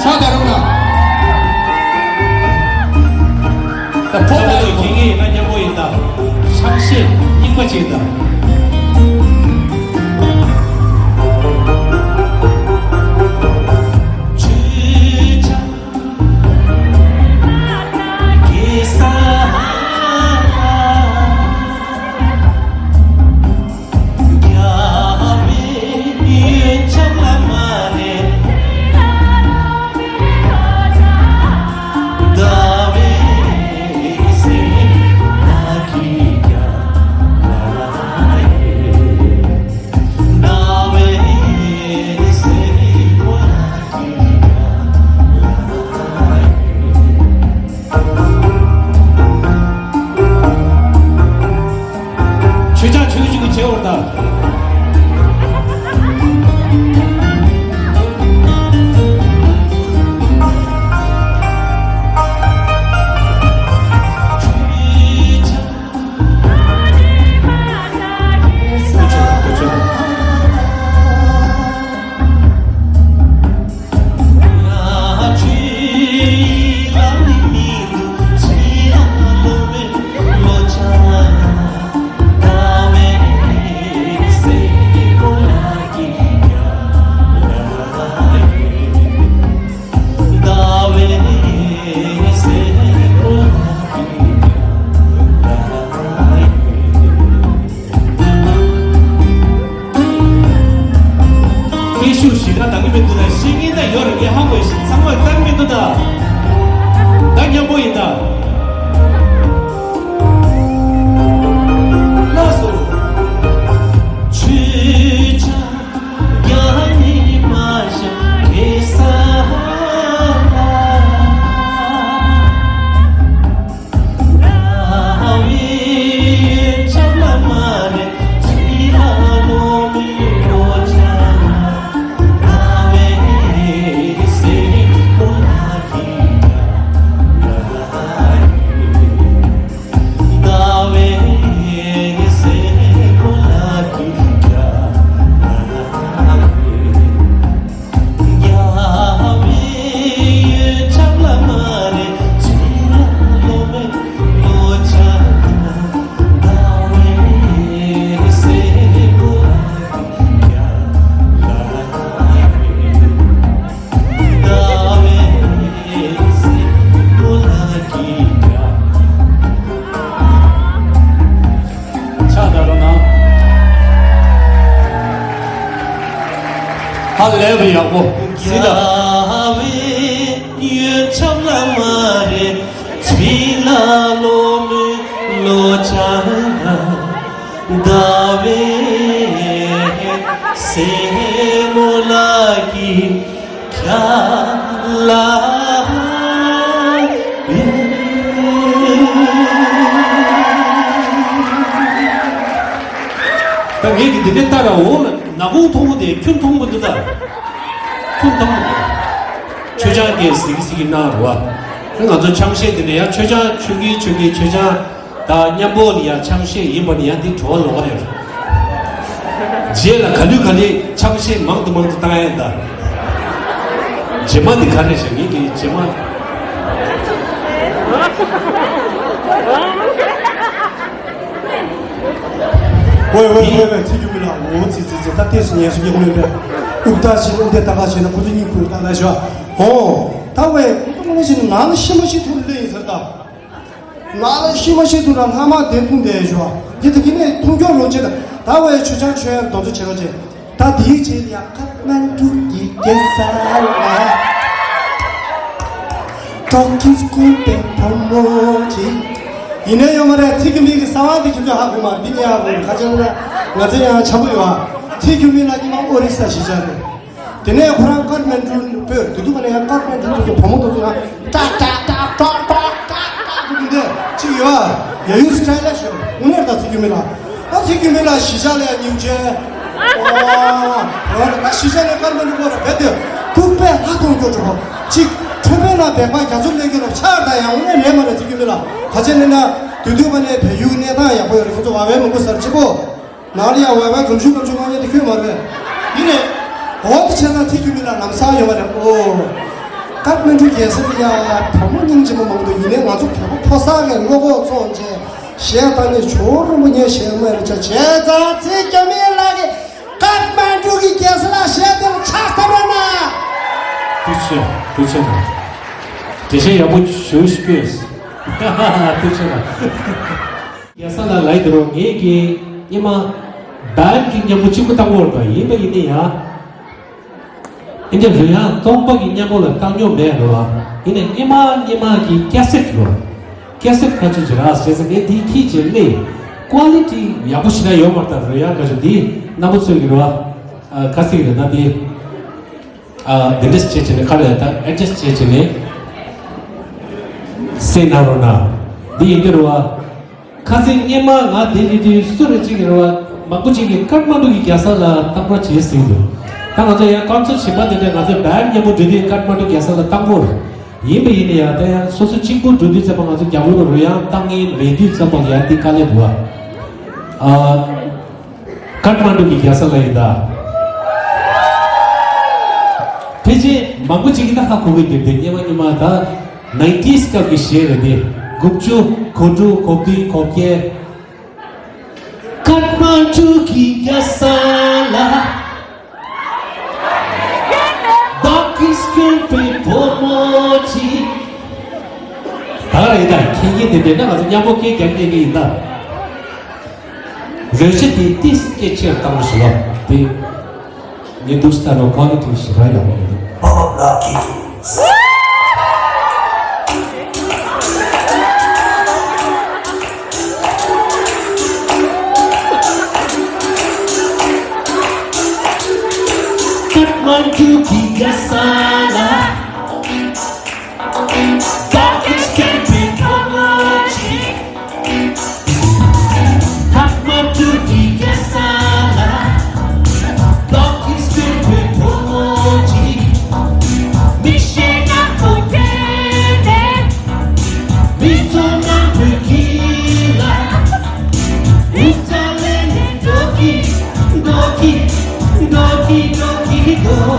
ཕྱག་དར་རོགས་གནང་། ད་ཕོ་ད་ལོ་ཁྱེད་ངའི་ང་མཉམ་པོ་ཡིན་ད། ཆང་གཞས་རྙིང་པ་ཅིག་ད། ལེགས་པ་ཡག་པོ་ཟིན་ད། རྒྱལ་བའི་ཡོན་ཆབ་བླ་མ་རེད། ཚེ་ལ་ལོ་མི་ལོ་ཆ་ལ་ཟླ་བའི་སེ་མོ་ལ་གི་ཁྱ་ལ། ད་ངས་ཀྱི་འདི་འདྲའི་ལྟ་ར་འོ་ལ་ནག་ཁུང་མཐོང་པོ་དེ་ཁྱོད་མཐོང་པོ་འདི་ལྟ། ཁྱོད་མཐོང་པོ་དེ། མཆོད་ཆང་གིས་ཟིག་ཟིག་གི་གནང་རུ་བ། ང་ཚོ་ཆང་གཞས་འདི་ནས་ཡང་མཆོད་ཆང་མཆོད་ཀྱི་མཆོད་ཀྱི་མཆོད་ཆང་། ད་མཉམ་པོ་ལ་ཡང་ཆང་གཞས་ཡིན་པ་ནི་ཡང་འདི་བྲོ་བ་ལོག་རེད། རྗེས་ལ་ག་ལུས་ག་ལུས་ཆང་གཞས་མང་དུ་མང་དུ་བཏང་ཡ་ད། རྗེས་མ་འདི་ག་རེ་ཞིག་ཡིན་གྱི་རྗེས་མ། ཝེ་ཝེ་ཝེ་ཝེ། ཚིག་རྒྱུ་མི་ལ་འོ་ཙི་ཙི་ཙི། ད་ལྟས་སུ་ངལ་གསོ་རྒྱག་གི་ཡོད་པས། ཨུབ་ད་ཞིག་ཨུབ་དེ་ད་ག་བྱས་ན་ཁོ་ཚོ་གཉིས་ཁུར་ད་ལ་ཞོ། ཨོ། ད་ཝེ་ཁོ་ཚོ་ངོ་ནས་ཞིག་ནང་ལ་ཤི་མ་ཤི་ཐུར་ལེ་ཡིན་ཟེར་ད། ང་ལ་ཤི་མ་ཤི་དུ་ལ་ལྷ་མ་དེ་ཕུང་དེ་ཞོ། ཡི་དེ་གི་ནས་ཐུང་ཀྱོག་ལོ་ཆེ་ད། ད་ཝེ་ཆུ་ཆང་ཆོས་ཡར་རྡོ་ཚོ་ཆེ་ལོ་ཆེ། ད་དེའི་རྗེས་ལ་ཡ་ཁ་མན་ཀྲུ་གི་རྒྱལ་ས་ལ། ཏོག་གིས་སྐུ་པའི་བུ་མོ་ཅིག་ཡིན་ནའི་ཡོད་མ་རེད། ཚིག་རྒྱུ་མིག་གི་གསང་བ་དེ་ཁྱོད་ཚོས་ཧ་གོ་མ་རེད། འདི་ནི་ཡག་པོ་རེད། ཁ་ཆེ་ན་ང་ཚོ་ཡང་ཆ་པོ་ཡོད་ཨ། ཚིག་རྒྱུ་མིག་ལ་ཉི་མ་ཨོ་རི་ས་གཞིས་ཆགས་རེད། དེ་ནས་ཁོ་རང་ཀ་ཐ་མན་ཌུ་སྤོས་དུས་དུས་ག་ནས་ཡང་ཀ་ཐ་མན་ཌུ་དུས་སུ་བུ་མོ་དུས་སུ་ཡང་ཏག་ཏག་ཏག་ཏག་ཏག་ཏག་ཏག་ཏག་འདི་ཅིག་ཡོད་ཨ། ཡ་ཡུ་སི་ཊའི་ལ་ཞོ་དངོས་གནས་ད་ཚིག་རྒྱུ་མིག་ལ། ད་ཚིག་རྒྱུ་མིག་ལ་གཞིས་ཆགས་ལ་ཡང་ཉིན་བྱེད། ཨོ། ད་གཞིས་ཆགས་ལ་ཀ་ཐ་མན་ཌུ་སྤོ་ར་བེད་དེ་ཐུག་པས་ལྷ་གཏོང་རྒྱུ་གྲུབ་པ་ཅིག་ཁྲོན་པའི་ནང་བེག་པ་རྒྱ་མཚོ་ལེན་རྒྱུ་ལ་ཆགས་ད་ཡང་དངོས་གནས་རེད་མ་རེད། ཚིག་རྒྱུ་མིག་ལ་ག་ཅི་ནས་ན་དུས་དུས་ག་ནས་བལ་ཡུལ་གནས་སྟངས་ཡག་པོ་ཡོད་རེད། ཁོ་ཚོ་བ་བའི་མང་པོ་ཟེར་ཆེ་པོ། ནང་ལ་ཡང་བ་བ་གམ་ཆུ་གམ་ཆུ་ང་ཉལ་དེ་ཁྱོད་མ་རེད། ཡིན་ནས། འོ་དེ་བྱས་ཙང་ཚིག་རྒྱུ་མིག་ལ་ལམ་སང་ཡོང་བ་རེད། ཨོ། ཀ་ཐ་མན་ཌུ་རྒྱལ་ས་དེ་ཡ་བུ་མོ་སྙིང་རྗེ་མོ་མང་དུ་ཡིན་ནས་ང་ཚོ་བོད་པ་ཕོ་གསར་གྱི་བློ་ཁོག་བཙོང་བྱས་གཞས་བཏང་ནས་ཇོ་རུ་མོ་ཉལ་གཞས་མ་རེད། ཆ་བྱས་ཙང་ཚིག་རྒྱུ་མིག་ལ་གི་ཀ་ཐ་མན་ཌུ་གི་རྒྱལ་ས་ལ་གཞས་དེ་ལ་ཆགས་ཐབས་རེད་ན། ཐུགས་རྗེ་ཆེ། ཐུགས་རྗེ་ཆེ། འགྲེལ་བཤད་ཡག་པོ་ཞུ་ཞུ་ཞུ། ཐུགས་རྗེ་ཆེ། རྒྱལ་ས་ལ་ལའི་དེ་རོ་ངེད་ཀྱི་སྙེ་མ་བན་གྱི་མཉམ་པོ་གཅིག་པུ་བཏང་བོར་དང་ཡིན་པ་ཡིན་ནི་ཡ། ཨིན་ཇི་རུ་ཡང་སྟོང་པ་གི་མཉམ་པོ་ལ་བཏང་མྱོང་མེད་རོ། ཡིན་ནི་སྙེ་མ་སྙེ་མ་གི་ཀེ་སེ་ཊི་རོ། ཀེ་སེ་ཊི་ཁ་ཆུ་ཅི་ར་ཟེར་ཟེར་ངས་འདི་ཁྱི་ཅི་ལེ། ཀོ་ལི་ཊི་ཡག་པོ་ཞིག་ན་ཡོད་མ་རེད། ད་རུ་ཡང་ཁ་ཆུ་འདི་རྣམ་པ་ཚོས་གི་རོ། ཁ་སི་གི་རེད་ད་འདི། ཨ། འདི་འདྲས་བྱས་བྱས་ནས་ཁ་ལ་ད་ཨེ་ཌི་ཇ་སི་ཊི་བྱས་བྱས་ནས་སེ་ན་རོ་ན། འདི་ཡིན་གྱི་རེད་བ། ཁ་སང་སྔོན་མ་ང་དེ་རེད་དུས་སུ་རེད་ཅིག་རེད་བ། མང་པོ་ཅིག་གིས་ཀཏ་མན་ཌུ་གི་རྒྱལ་ས་ལ་བཏང་པ་བྱས་ཟིན་འདུག་ད་ང་ཚོ་ཡང་སྐབས་སུ་བྱིས་པ་དེ་འདྲ་ང་ཚོ་བན་མཉམ་པོ་འགྲོ་དུས་ཀཏ་མན་ཌུ་རྒྱལ་ས་ལ་བཏང་དགོས་རེད། ཡིན་པ་ཡིན་ན་ཡང་ད་ཡང་སོ་སོ་གཅིག་པུ་འགྲོ་དུས་ཙམ་པ་ང་ཚོ་རྒྱ་བོད་རུ་ཡང་བཏང་ངེས་མེད་དུས་ཙམ་པ་ཡང་འདི་དཀའ་ལས་འདུག་ཨ། ཨ། ཀཏ་མན་ཌུ་གི་རྒྱལ་ས་ལ་ཡིན་ད། ཕལ་ཆེར་མང་པོ་ཅིག་གིས་ད་ཧ་གོ་གི་འདུག་དེ་སྔོན་མ་སྔོན་མ་ད་ནའིན་ཊིས་སྐབས་ཀྱི་གཞས་རེད་དེ། དགུ་བཅུ་གོ་དྲུག་གོ་བདུན་གོ་བརྒྱད། ཀཏ་མན་ཌུ་གི་རྒྱལ་ས་ལ། བདག་གིས་བསྐྱོན་པའི་བུ་མོ་ཅིག་ད་ག་རེད་ད། ཁྱེད་ཀྱིས་དེ་འདྲ་ན་ང་ཚོ་མཉམ་པོ་སྐད་རྒྱག་མཁན་གྱི་ཡིན་ད། རོལ་ཆ་དེ་ཏིས་སྐད་ཆེར་བཏང་ཞིག་ལ་དེ། ངས་འདུག་ས་རོ་ཀོ་ལི་ཊི་ཞེ་དྲག་ཡག་པོ་མི་འདུག་ཀཏ་མན་ཌུ་གི་རྒྱལ་ས་ལ། བདག་གིས་བསྐྱོན་པའི་བུ་མོ་ཅིག་ཀཏ་མན་ཌུ་གི་རྒྱལ་ས་ལ། བདག་གིས་བསྐྱོན་པའི་བུ་མོ་ཅིག་མིག་ཤེལ་ནག་པོ་སྤྲས་ཏེ། མིག་ཆུ་ནག་པོའི་དཀྱིལ་ལ། འུ་ཚ་ལེ་ལེ་འགྲོ་གི། འགྲོ་གི། འགྲོ་གི། འགྲོ་གི་འདུག་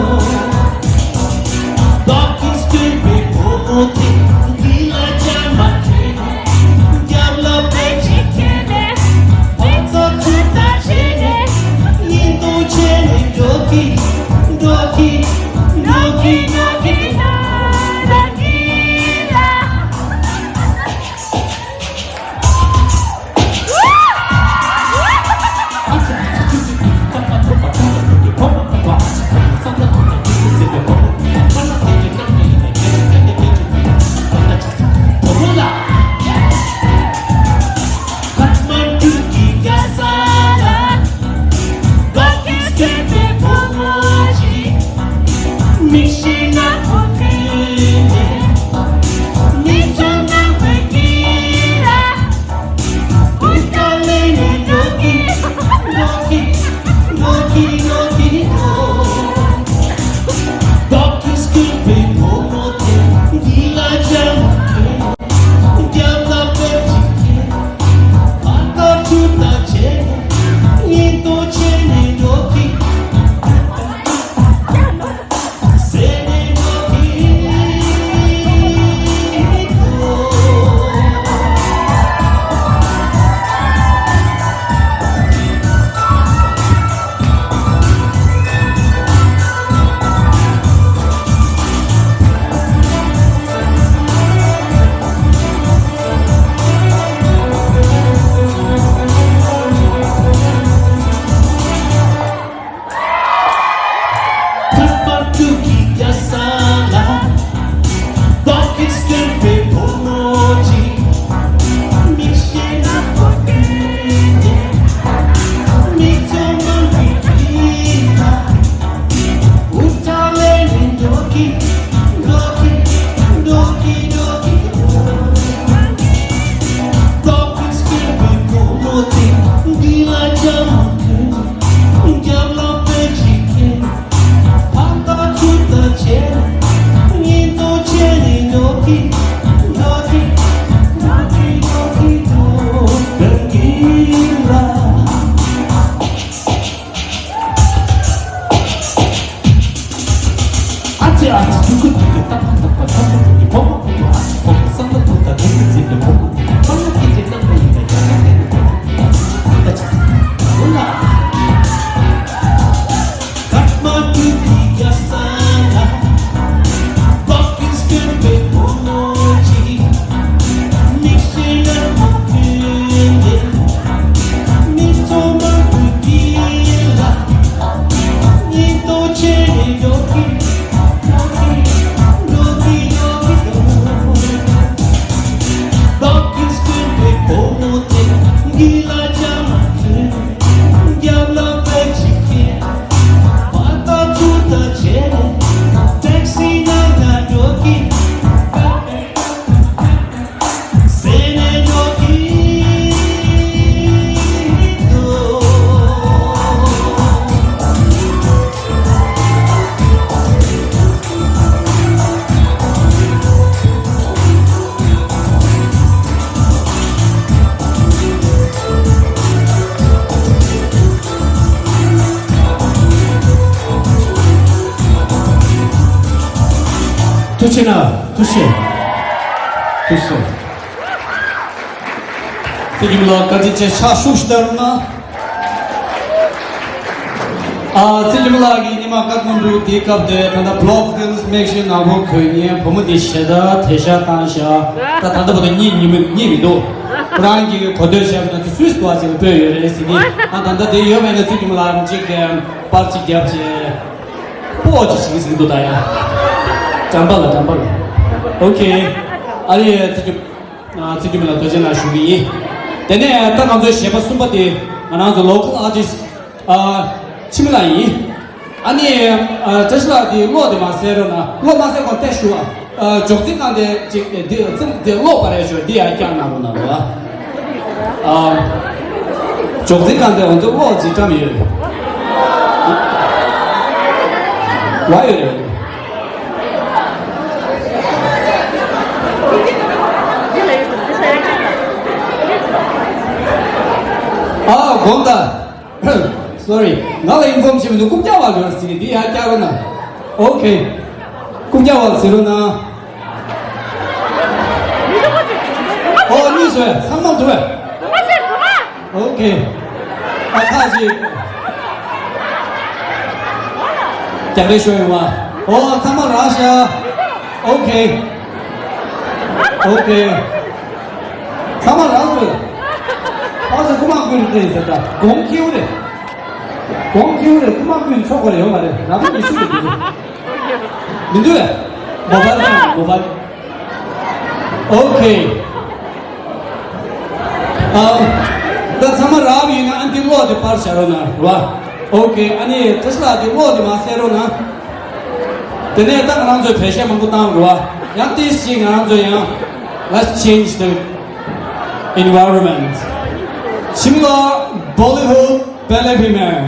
ཐུགས་རྗེ་གནང་། ཐུགས་རྗེ་ཆེ། ཐུགས་རྗེ་ཆེ། ཚེ་རྒྱུན་ལགས་བཀའ་དྲིན་ཆེ། ཕྱག་ཤུགས་ཤིག་བརྡབས་རོགས་གནང་། ཨ། ཚེ་རྒྱུན་ལགས་ཀྱིས་ཉི་མ་བཀའ་དགོངས་འདུག་དེའི་སྐབས་དེ་ད་ལྟ་བློག་ཀིལ་མེག་ཤིན་ནག་པོ་གོན་མཁན་བུ་མོ་དེ་ཞེ་དྲག་དེ་ཤ་བཏང་ཤག་ད་ད་ལྟ་བར་དུ་རྙེད་མི་རྙེད་མི་འདུག་ཁོ་རང་གིས་གོ་ཐོས་བྱས་པ་ན་དེ་སུས་སྤོ་བྱས་པ་སྤོས་ཡོད་རེད་ཟེར་གི། ཨ། ད་ལྟ་དེ་ཡོད་མེད་ན་ཚེ་རྒྱུན་ལགས་གཅིག་གིས་པར་གཅིག་བརྒྱབ་བྱས། སྤོ་ཅིག་ཞིག་ཟིན་འདུག་ད་ཡ། དྲན་པ་ལ་དྲན་པ་ལ། ཨོ་ཁེ། ཨ་རེ། ཚེ་རྒྱུན། ཨ། ཚེ་རྒྱུན་ལགས་ཐུགས་རྗེ་གནང་ཞུ་གི་ཡིན། དེ་ནས་ད་ང་ཚོའི་གཞས་པ་གསུམ་པ་དེ་ང་རང་ཚོ་ལོ་ཀལ་ཨར་ཊིསི། ཨ། འཆི་མེད་ལགས་ཡིན། ཨ་ནི། ཨ། བཀྲ་ཤིས་ལགས་དེ་གློག་དེ་མར་སེལ་རོགས་གནང་། གློག་མ་སེལ་གོང་ཏེ་ཞུ་ཨ། ཨ། ཅོག་ཙེ་སྒང་དེ་ཅིག་དེ་ཙམ་དེ་གློག་པར་ཡ་ཞོ་འདི་ཡར་བཀྱག་གནང་རོགས་གནང་རོགས་ཨ། ཨ། ཅོག་ཙེ་སྒང་དེ་འོ་ཚོ་གློག་ཅིག་བཀྲམ་ཡོད་རེད། བ་ཡོད་རེད། ཨ། དགོངས་དག་སོ་རི། ང་ལ་ཨིན་ཕོམ་བྱེད་མི་འདུག་རྐུབ་བཀྱག་བ་ལོས་ཟེར་གི་འདི་ཡར་བཀྱག་རོགས་གནང་། ཨོ་ཁེ། རྐུབ་བཀྱག་བ་ཟེར་རོགས་གནང་། ཨོ་གཉིས་བཟོས། ཚང་མ་འགྲོ་བས། ཨོ་ཁེ། ཨ་ཁ་ཅིག་རྒྱག་རེས་ཤོར་ཡོང་བ། ཨོ་ཚང་མ་རག་ཤག་ཨོ་ཁེ། ཨོ་ཁེ། ཚང་མ་རག་སོང་། ཨོ་ཟེར་རྐུ་མ་རྐུ་རེད་ཟེར་ད་གོང་ཁེའུ་རེད། གོང་ཁེའུ་རེད། རྐུ་མ་རྐུ་ཆོག་པ་རེད་ཡོད་མ་རེད། རང་མོས་ཉི་ཤུ་རེད་འདུག་མི་འདུག་བས། མོ་བལ་ཀྱང་མོ་བལ། ཨོ་ཁེ། ཨ། ད་ཚང་མ་རག་པ་ཡིན་ན་ཨ་འདི་གློག་དེ་པར་བཞག་རོགས་གནང་རེད་བ། ཨོ་ཁེ། ཨ་ནི་བཀྲ་ཤིས་ལགས་དེ་གློག་དེ་མར་སེལ་རོགས་གནང་། དེ་ནས་ད་ང་རང་ཚོས་བེད་སྤྱོད་མང་པོ་བཏང་རེད་བ། ཡང་ཏིས་ཞིག་ང་རང་ཚོ་ཡང་let's change the environment. འཆི་མེད་ལགས་Bollywood ballet women.